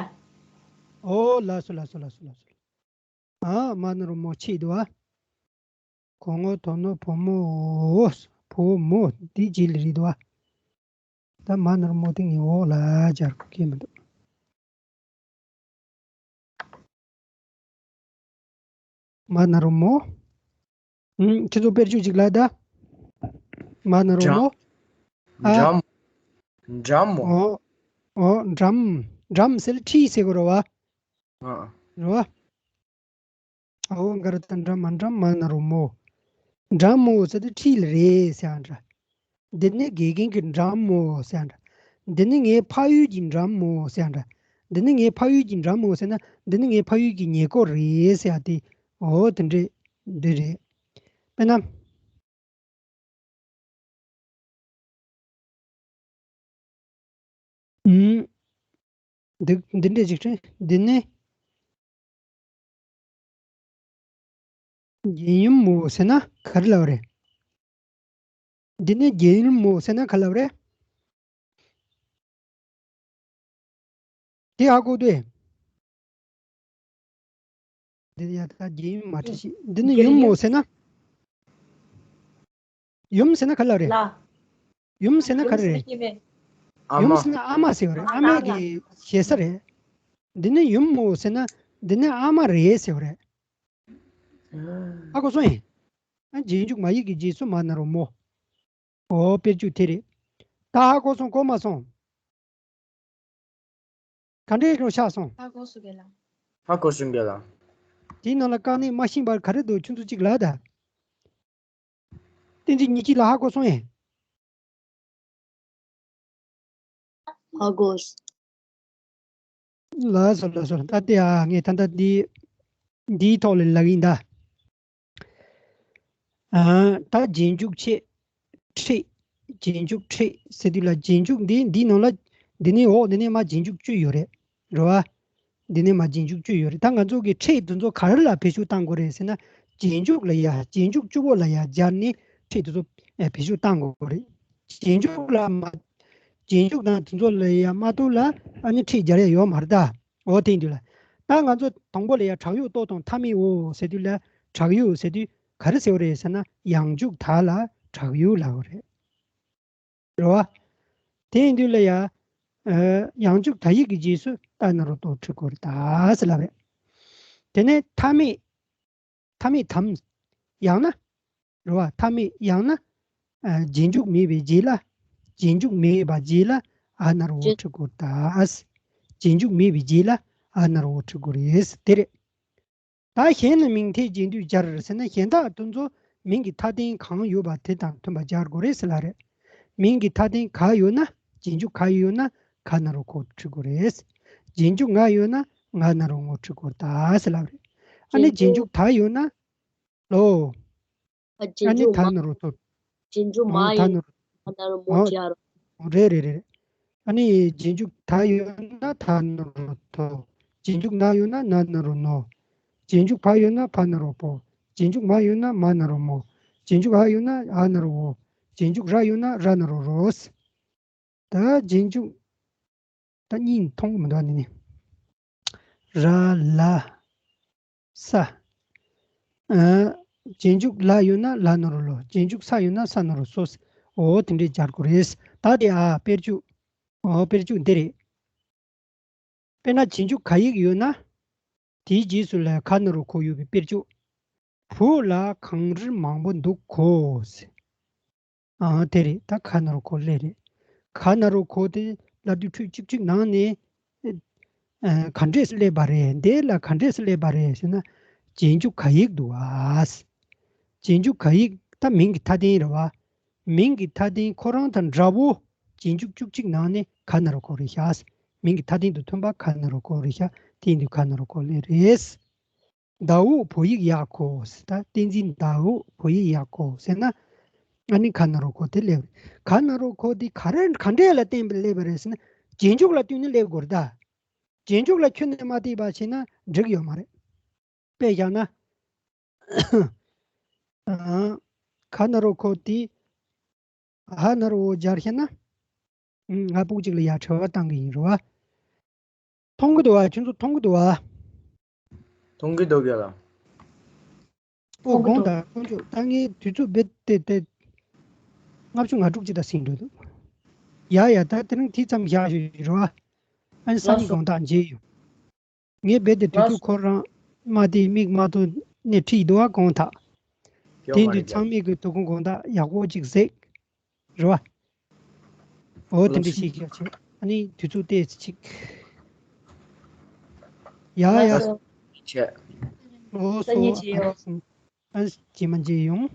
འོ་ལགས་སོ་ལགས་སོ་ལགས་སོ་ལགས་སོ། ཨ། མ་ན་རོ་མོ་ཆེ་འདུག་ཨ། གོ་ངོ་དོ་ནོ་བུ་མོ། བུ་མོ་འདི་རྗེས་ལ་རེད་འདུག་ཨ། ད་མ་ན་རོ་མོ་དེ་ངའི་འོག་ལ་སྦྱར་དགོས་ཀྱི་མི་འདུག་མ་ན་རོ་མོ། ཨུམ། ཁྱེད་ཚོ་དཔེར་བརྗོད་ཅིག་ལ་ད། མ་ན་རོ་མོ། ཨ། འགྲམ། འགྲམ་མོ། འོ། འོ། འགྲམ། འགྲམ་ཟེར་ཁྲིད་ཟེར་གོ་རོ་བ། ཨ། རོ་བ། ཨ། འོ་ག་ར་ད་འགྲམ་མ་འགྲམ་མ་ན་རོ་མོ། འགྲམ་མོ་ཟེར་དུས་ཁྲིད་ལ་རེད་ཟེར་ཡང་འདྲ། འདི་ནི་དགེ་རྒན་གྱི་འགྲམ་མོ་ཟེར་ཡང་འདྲ། འདི་ནི་ངའི་ཕ་ཡུལ་གྱི་འགྲམ་མོ་ཟེར་ཡང་འདྲ། འདི་ནི་ངའི་ཕ་ཡུལ་གྱི་འགྲམ་མོ་ཟེར་ན་འདི་ནི་ངའི་ཕ་ཡུལ་གྱི་ཉེ་འཁོར་རེད་ཟེར་ཡ་དེ། འོ་དེ་འདྲས་འདི་རེད། དཔེར་ན། ཨུམ། འདི་འདི་འདྲས་ཅིག་རེད། འདི་ནི་རྒན་ཡུལ་མོ་ཟེར་ན་ག་རེ་ལབ་རེད། འདི་ནི་རྒན་ཡུལ་མོ་ཟེར་ན་ག་ལབ་རེད། དེ་ཧ་གོ་འདུག་འདི་ཡ་ད་རྒན་ཡུལ་མ་བྲིས་ཤིག་འདི་ནི་ཡུམ་མོ་ཟེར་ན། ཡུམ་ཟེར་ན་ག་ལ་རེད། ལ། ཡུམ་ཟེར་ན་ག་རེ་རེད། ཡུམ་ཟེར་ན་ཨ་མ་ཟེར་བ་རེད། ཨ་མ་གི་ཞེ་ས་རེད། འདི་ནི་ཡུམ་མོ་ཟེར་ན་འདི་ནི་ཨ་མ་རེད་ཟེར་བ་རེད། ཧ་གོ་སོང་ཡིན། རྗེས་འཇུག་མ་ཡིག་གི་རྗེས་སུ་མ་ན་རོ་མོ། འོ་དཔེར་བརྗོད་དེ་རེད། ད་ཧ་གོ་སོང་གོ་མ་སོང་། ག་འདྲའི་རོ་ཆགས་སོང་། ཧ་གོ་སོང་རྒན་ལགས། ཧ་གོ་སོང་རྒན་ལགས། དེའི་ནང་ལ་དཀའ་གནད་མ་ཤེས་པར་ག་རེ་འདུག་ཁྱོད་ཚོ་གཅིག་ལ་ད། བསྟན་འཛིན་ཉི་སྐྱིད་ལགས་ཧ་གོ་སོང་ངས། ཧ་གོ། ལགས་སོ་ལགས་སོ། ད་ལྟ་ཡ་ངས་ད་ལྟ་འདི་འདིའི་ཐོག་ལ་ལབ་ཡིན་ད། ཨ། ད་རྗེས་འཇུག་ཆེད་ཁྲིད། རྗེས་འཇུག་ཁྲིད་ཟེར་དུས་ལ་རྗེས་འཇུག་འདི་འདིའི་ནང་ལ་འདི་ནས་འོག་འདི་ནས་མར་རྗེས་འཇུག་བཅུ་ཡོད་རེད། རེད་བ། འདི་ནས་མར་རྗེས་འཇུག་བཅུ་ཡོད་རེད། ད་ང་ཚོ་གི་ཁྲིད་འདི་ཚོ་ག་རེ་ལ་བེད་སྤྱོད་གཏང་དགོས་རེད་ཟེར་ན། རྗེས་འཇུག་ལ་ཡ་རྗེས་འཇུག་བཅུ་པོ་ལ་ཡ་སྦྱར་ནས་ཁྲིད་འདི་ཚོ་ཨེ་བེད་སྤྱོད་གཏང་དགོས་རེད། རྗེས་འཇུག་ལ་མ། རྗེས་འཇུག་དང་འདི་ཚོ་ལ་ཡ་མ་གཏོགས་ལ་ཨ་ནི་ཁྲིད་སྦྱར་ཡ་ཡོད་མ་རེད་ད། འོ་དེ་ཡིན་དུས་ལ། ད་ང་ཚོ་དང་པོ་ལ་ཡ་དྲག་ཡོད་ཏོ་དང་མཐའ་མེད་འོ་ཟེར་དུས་ལ། དྲག་ཡོད་ཟེར་དུས་ག་རེ་ཟེར་བ་རེད་ཟེར་ན་ཡང་འཇུག་ད་ལ་དྲག་ཡོད་ལབ་པ་རེད། རེད་བ། དེ་ཡིན་དུས་ལ་ཡ། ཨ། ཡང་འཇུག་ད་ཡིག་གི་རྗེས་སུ་ད་ན་རོ་ཏོ་ཁྲིད་དགོས་རེད་ད་ཟེར་ལབ་པ་རེད། དེ་ནས་མཐའ་མེད། མཐའ་མེད་དམ། ཡང་ན། རེད་བ། མཐའ་མེད་ཡང་ན། ཨ། རྗེས་འཇུག་མེད་པའི་རྗེས་ལ། རྗེས་འཇུག་མེད་པ་རྗེས་ལ་འ་ན་རོ་འོ་ཁྲིད་དགོས་རེད་ད། རྗེས་འཇུག་མེད་པའི་རྗེས་ལ་འ་ན་རོ་འོ་ཁྲིད་དགོས་རེད། དེ་རེད། ད་གཞན་ནི་མིང་མཐའི་རྗེས་ཟློས་སྦྱར་ཟེར་ན་གཞན་དག་དེ་ཚོ་མིང་གི་མཐའ་རྟེན་གང་ཡོད་པ་དེ་དང་མཐུན་པ་སྦྱར་དགོས་རེད་ཟེར་ལབ་རེད། མིང་གི་མཐའ་རྟེན་ག་ཡོད་ན། རྗེས་འཇུག་ག་ཡོད་ན་ག་ན་རོ་གོ་ཁྲིད་དགོས་རེད། རྗེས་འཇུག་ང་ཡོད་ན་ང་ན་རོ་ངོ་ཁྲིད་དགོས་རེད་ད་ཟེར་ལབ་རེད། ཨ་ནི་རྗེས་འཇུག་ད་ཡོད་ན། ལོ། ཨ་ནི་ད་ན་རོ་ཐོ། རྗེས་འཇུག་མ་ཡིན་ན་ན་རོ་མོ་ཨོ། རེད་རེད་རེད། ཨ་ནི་རྗེས་འཇུག་ད་ཡོད་ན་ད་ན་རོ་ཐོ། རྗེས་འཇུག་ན་ཡོད་ན་ན་ན་རོ་ནོ། རྗེས་འཇུག་བ་ཡོད་ན་བ་ན་རོ་བོ། རྗེས་འཇུག་མ་ཡོད་ན་མ་ན་རོ་མོ། རྗེས་འཇུག་འ་ཡོད་ན་འ་ན་རོ་འོ། རྗེས་འཇུག་ར་ཡོད་ན་ར་ན་རོ་རོ། ད་རྗེས་འཇུག་ད་གཉིས་མཐོང་གི་མི་འདུག་ཨ་ནི་ནི། ར་ལ་ས། ཨ། རྗེས་འཇུག་ལ་ཡོད་ན་ལ་ན་རོ་ལོ། རྗེས་འཇུག་ས་ཡོད་ན་ས་ན་རོ་སོ། འོ་དེ་འདྲས་སྦྱར་དགོས་རེད། ད་དེ་ཨ་དཔེར་བརྗོད། འོ་དཔེར་བརྗོད་འདི་རེད། དཔེར་ན་རྗེས་འཇུག་ག་ཡིག་ཡོད་ན། དེའི་རྗེས་སུ་ལ་ག་ན་རོ་གོ་ཡོད་པའི་དཔེར་བརྗོད། བུ་ལ་གངས་རི་མང་པོ་འདུག་གོ་ཟེར། ཨང་། དེ་རེད། ད་ག་ན་རོ་གོ་སླེབས་རེད། ག་ན་རོ་གོ་དེ་སླར་དུས་ཁྲོད་གཅིག་གཅིག་ནང་ནས། ཨ། ག་འདྲས་སླེབས་པ་རེད། འདི་ལ་ག་འདྲས་སླེབས་པ་རེད་ཟེར་ན། རྗེས་འཇུག་ག་ཡིག་འདུག་ཨ། རྗེས་འཇུག་ག་ཡིག་ད་མིང་གི་མཐའ་རྟེན་རེད་བ། མིང་གི་མཐའ་རྟེན་ཁོ་རང་དང་འདྲ་བོ། རྗེས་འཇུག་གཅིག་གཅིག་ནང་ནས་ག་ན་རོ་གོ་རེད་ཤག། མིང་གི་མཐའ་རྟེན་དང་མཐུན་པ་ག་ན་རོ་གོ་རེད་ཤག། དེ་ཡིན་དུས་ག་ན་རོ་གོ་སླེབས་རེད། ཟླ་འོད་བོད་ཡིག་ཡག་གོ་ཟེར། ད་བསྟན་འཛིན་ཟླ་འོད་བོད་ཡིག་ཡག་གོ་ཟེར་ན། ཨ་ནི་ག་ན་རོ་གོ་དེ་སླེབས་རེད། ག་ན་རོ་གོ་དེ་ག་རེ་ག་འདྲས་ལ་བརྟེན་པ་སླེབས་པ་རེད་ཟེར་ན། རྗེས་འཇུག་ལ་བསྟུན་ནས་སླེབས་དགོས་རེད་ད། རྗེས་འཇུག་ལ་ཁྱོན་ནས་མ་བལྟས་པ་བྱས་ན་འགྲིག་ཡོད་མ་རེད། དཔེ་བཞག་ན། ཨ། ག་ན་རོ་གོ་དེ་ཧ་ན་རོ་བོ་སྦྱར་ཤེ་ན། ཨུམ། ང་ཕྲུ་གུ་གཅིག་ལ་ཡ་དྲི་བ་བཏང་གི་ཡིན་རོ། མཐོང་གི་འདུག་བ། ཁྱོད་ཚོ་མཐོང་གི་འདུག་བ། མཐོང་གི་འདུག་ཡ་ལ། ཨོ། དགོངས་དག་དཀོན་མཆོག། ད་ངའི་དུས་ཚོད་རྦད་དེ་དེ་ལྔ་བཅུ་ང་དྲུག་ཅིག་ད་ཟིན་འགྲོ་འདུག། ཡ་ཡ། ད་དེ་རིང་དེ་ཙམ་བཞག་ཞུ་རོ། ཨ་ནི་སང་ཉིན་དགོང་དག་མཇལ་ཡོང་། ངས་རྦད་དེ་དུས་ཚོད་ཁོ་རང་མ་དེ་མིག་མ་ཐུག་ནས་ཁྲིད་འདུག་བ། དགོངས་དག། དེ་དུས་ཚང་མས་གི་དོ་དགོང་དགོང་དག་ཡག་པོ་ཅིག་གཟིགས། རེད་བ། འོ་དེ་འདྲ་ཞིག་བྱས། ཨ་ནི་དུས་ཚོད་ཏོག་ཙམ་ཅིག། ཡ་ཡ། ལགས་སོ། འོ་སོ། ཨ་ནི་རྗེས་མ་མཇལ་ཡོང་།